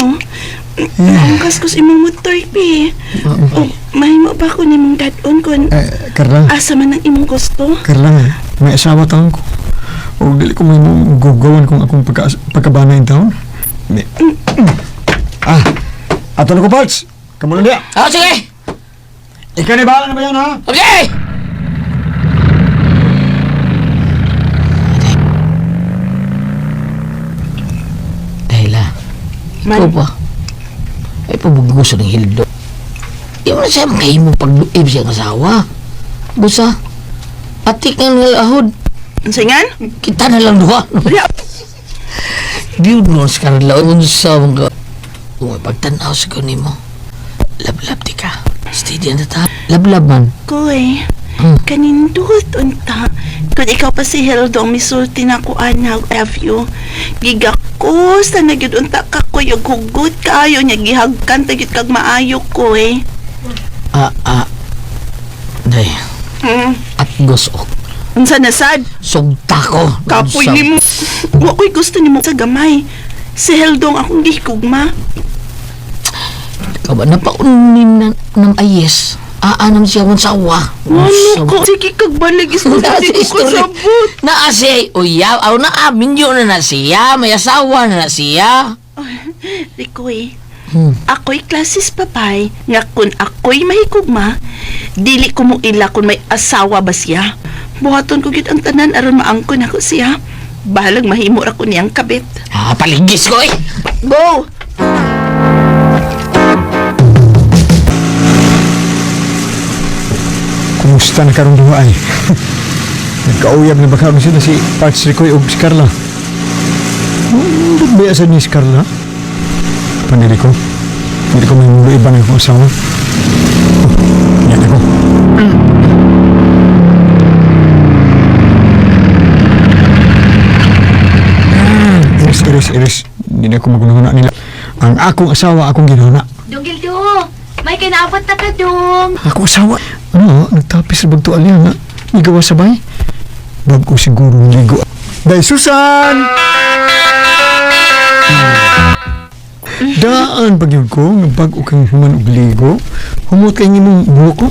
Ang kaskus imong motor, pi. Oh, mahimo ba ko nimong dadon kun Eh, Carla. asa man ang imong gusto? Carla, may asawa taon ko. O dili ko may mong gugawan kung akong pagkabana in town. May... Ah, ato na ko, Parts. Kamu na diya. Ah, sige! Ikaw na bahala na ba yan, ha? Okay! Dahil ah, ikaw pa. Ay, pabugguso ng hildo. Di mo na siya makahimong pagluib siyang asawa. Busa, atik nga ng ahod. Unsa ngan? Kita na lang duha. Biyud mo sa Carla, unsa mong ka. Kung pagtanaw sa kunin mo, lablab di ka. Steady na ta. Lablab man. Koy, kanindot unta. Kung ikaw pa si Hildo, ang misulti na ko ana, I love you. Gigako, sa nagyud unta ka ko, yung hugot kaayo niya, gihagkan tagyud kag maayo ko eh. Ah, ah. Day, atgos ok. Unsa na sad? Sugta ko. Kapoy nimo. Wa ko'y gusto nimo sa gamay. Si Hildo ang akong gihigugma. Ikaw ba, napaunin na ng ayes. Aanam siya mong sawa. Ano ko? Sige kag balig istorya di ko kasabot. Naa siya, uyaw, aw na minyo na na siya, may asawa na na siya. Rikoy, ako'y klasis papay nga kun ako'y mahikugma, dili ko mo ila kun may asawa ba siya. Buhaton ko gyud ang tanan aron maangkon ako siya. Bahalag mahimo ra ko niyang kabit. Ah, paligis ko eh. Go! Kumusta na karong duha ay? Nagkauyab na ba karon sila si Parts Ricoy ug si Carla? Nindot ba sa ni si Carla? Panili ko. Hindi ko may muluiban ang akong asawa. Oh, yan ako. Ah, Iris, iris, iris. Hindi na ako magunahuna nila. Ang akong asawa, akong ginahuna. Dong Gildo, may kinaabot na ka dong. Ako asawa. Ano, nagtapis sa bagtual niya nga. Igawa sabay. Bago siguro ligo. Day Susan! Daan pag yun ko, nga bago kang human og ligo. Humot kay imong buhok ko.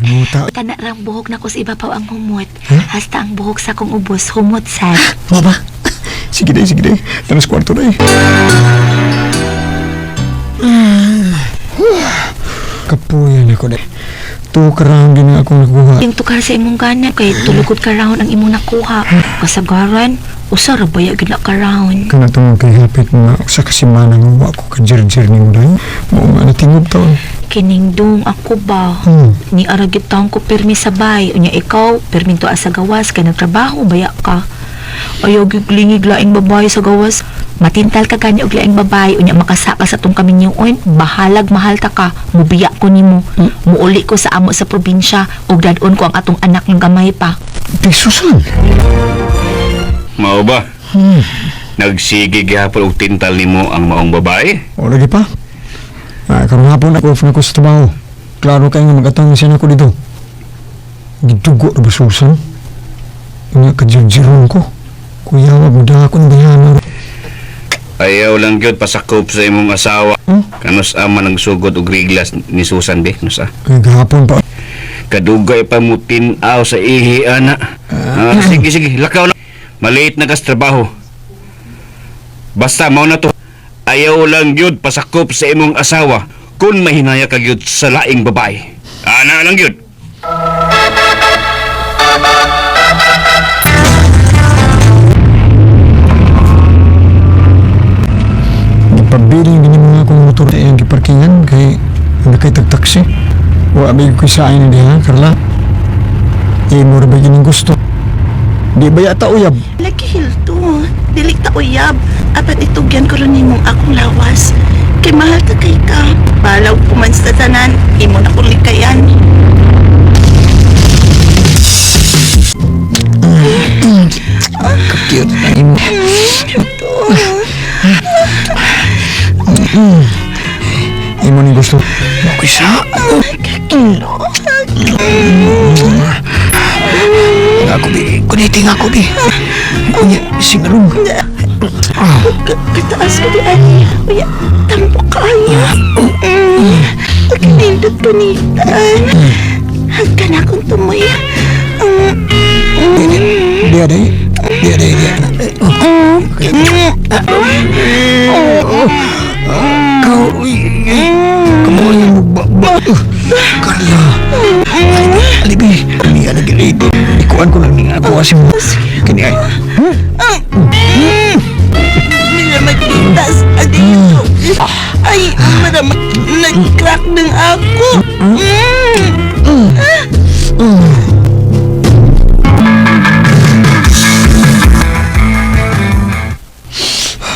Muta. Kana rang buhok na ko sa ibabaw ang humot. Hasta ang buhok sa kong ubos humot sad. Maba. Sige day, sige day. Tanas kwarto day. Kapuyan ako day. Tukarang gini akong nakuha. Yung tukar sa imong gana kay tulugod ka rahon ang imong nakuha. Kasagaran, usa ra baya gyud na ka rahon. Kana tungod kay hapit nga usa ka semana nga wa ko ka-jirjir nimo day. Mao nga natingob taon. Kining dong ako ba? Ni ara gyud taon ko pirmi sabay. Unya ikaw, pirmi to sa gawas kay nagtrabaho baya ka. Ayaw gyud lingig laing babae sa gawas. Matintal ka gani og laing babae unya makasaka sa tong kaminyoon, bahalag mahal ta ka, mubiya ko nimo. Muuli ko sa amo sa probinsya ug dad-on ko ang atong anak ng gamay pa. Di Susan. Mao ba? Nagsige gihapon og tintal nimo ang maong babae? O lagi pa. Ah, karon hapon ako off na ko sa trabaho. Klaro kay nga magatang siya nako dito. Gidugo ra ba Susan? Nga kajirjiron ko. Kuya, wag mo ako ng bayana. Ayaw lang gyud pasakop sa imong asawa. Kanus ama nagsugod og riglas ni Susan be, kanus ah. Kay gahapon pa. Kadugay pa mo tin-aw sa ihi ana. Ah, sige sige, lakaw na. Maliit na kas trabaho. Basta mao na to. Ayaw lang gyud pasakop sa imong asawa kung mahinaya ka gyud sa laing babae. Ana lang gyud. Gipabiling din yung mga akong motor na iyang giparkingan kay hindi kay tagtaksi. Wa abi ko sa ni diha, Carla. Imo ra ba gining gusto? Di ba yata uyab? Lagi hilto. Dili ta uyab. Apan itugyan ko ron nimong akong lawas. Kay mahal ta kay ka. Balaw kuman sa tanan. Imo na kong likayan. Cute na imo. Imo ni gusto. Okay sa. Ako bi, kuniting ako bi. Unya, singalong. Kataas ko di ani. Uya, tampo kayo. Pagkanindot ko nitan. Hagka na akong tumoy. Di aday. Di aday di. Kau, kamu yung ba Carla. Alibi, kami ang nag-ready. Ikuan ko lang ning ako asim mo. Kini ay. Mila magpitas. Adito. Ay, madam, nag-crack ng ako.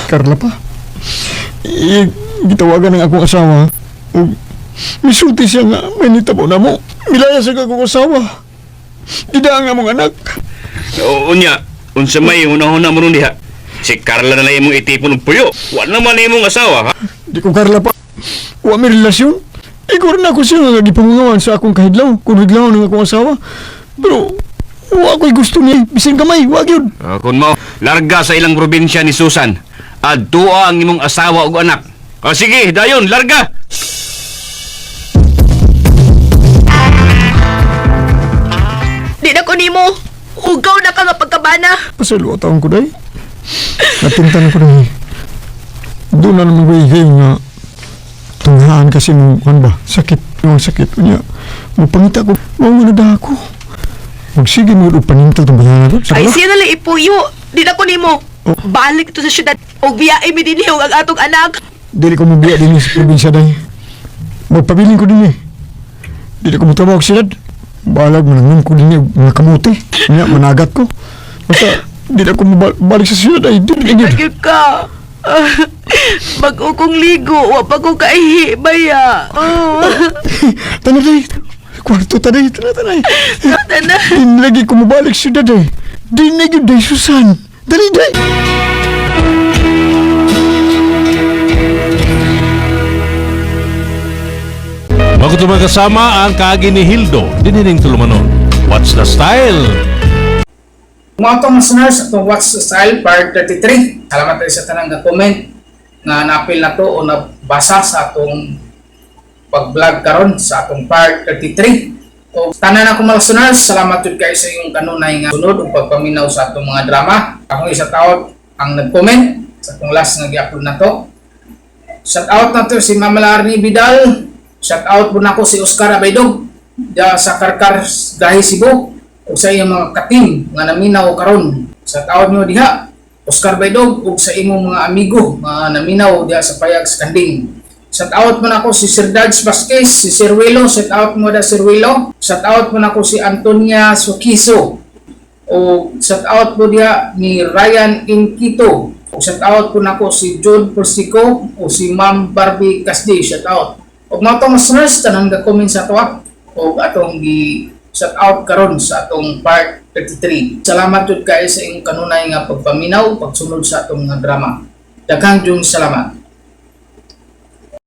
Carla pa. Gitawagan ng akong asawa. Ug misulti siya nga may nitabo na mo. Milaya sa akong asawa. Dida ang among anak. O, unya, unsa may hunahuna mo nun diha? Si Carla na lang imong itipon og puyo. Wa naman imong asawa, ha? Di ko Carla pa. Wa may relasyon. Igor na ako siya nga gipangungawan sa akong kahidlaw. Kung hidlaw ng akong asawa. Pero wa ko'y gusto niya. Bisin gamay, wa gyud. Ah, kung mao, larga sa ilang probinsya ni Susan. Adtua ang imong asawa ug anak. O sige, dayon, larga. Di na ko nimo. Hugaw na ka nga pagkabana. Pasaylo taon ko day. Natintan ko day. Doon na naman ko kayo nga tunghaan kasi mo kan ba sakit yung sakit unya mupangita ko mao nga nada ako magsige mo og panintal tong bayana ko. Ay siya na lang ipuyo. Di na ko nimo. Balik to sa syudad. Og biyae mi dinhi og ang atong anak. Dili ko mobiya dinhi sa probinsya day. Magpabilin ko dinhi. Dili ko motrabaho sa syudad. Balag manangin ko dinhi og mga kamote. Unya managat ko. Basta dili ako mobalik sa syudad ay dili gyud. Gyud ka. Bag-o kong ligo, wa pa ko kaihi baya. Oh. Tanay day. Kwarto tanay, tanay tanay. Tana. Di lagi ko mobalik sa syudad day. Di na gyud day Susan. Dali day. Magutubang kasama ang kaagi ni Hildo, dinining tulumanon. What's the style? Mga atong listeners, atong What's the Style Part 33. Salamat tayo sa tanang comment nga napil na to o nabasa sa atong pag-vlog karon sa atong part 33. O tanan ako mga listeners, salamat jud kayo sa inyong kanunay nga sunod ug pagpaminaw sa atong mga drama. Akong isa taot ang nag-comment sa atong last nga gi-upload na to. Shout out na to si Mama Larnie Vidal. Shout out po nako si Oscar Abaydog sa Karkar Gahi Cebu ug sa iyong mga katim nga naminaw karon. Shout out nyo diha Oscar Baydog ug sa imong mga amigo nga naminaw diha sa Payag sa Kanding. Shout out mo nako si Sir Dodge Vasquez, si Sir Willow, shout out mo da Sir Willow. Shout out mo nako si Antonia Sukiso. O shout out mo diha ni Ryan Inquito. Ug shout out po nako si John Persico o si Ma'am Barbie Casdi, shout out. Ug mga atong listeners, tanan ga comment sa ato og atong gi shout out karon sa atong part 33. Salamat jud kaayo sa inyong kanunay nga pagpaminaw, pagsunod sa atong mga drama. Daghang jud salamat.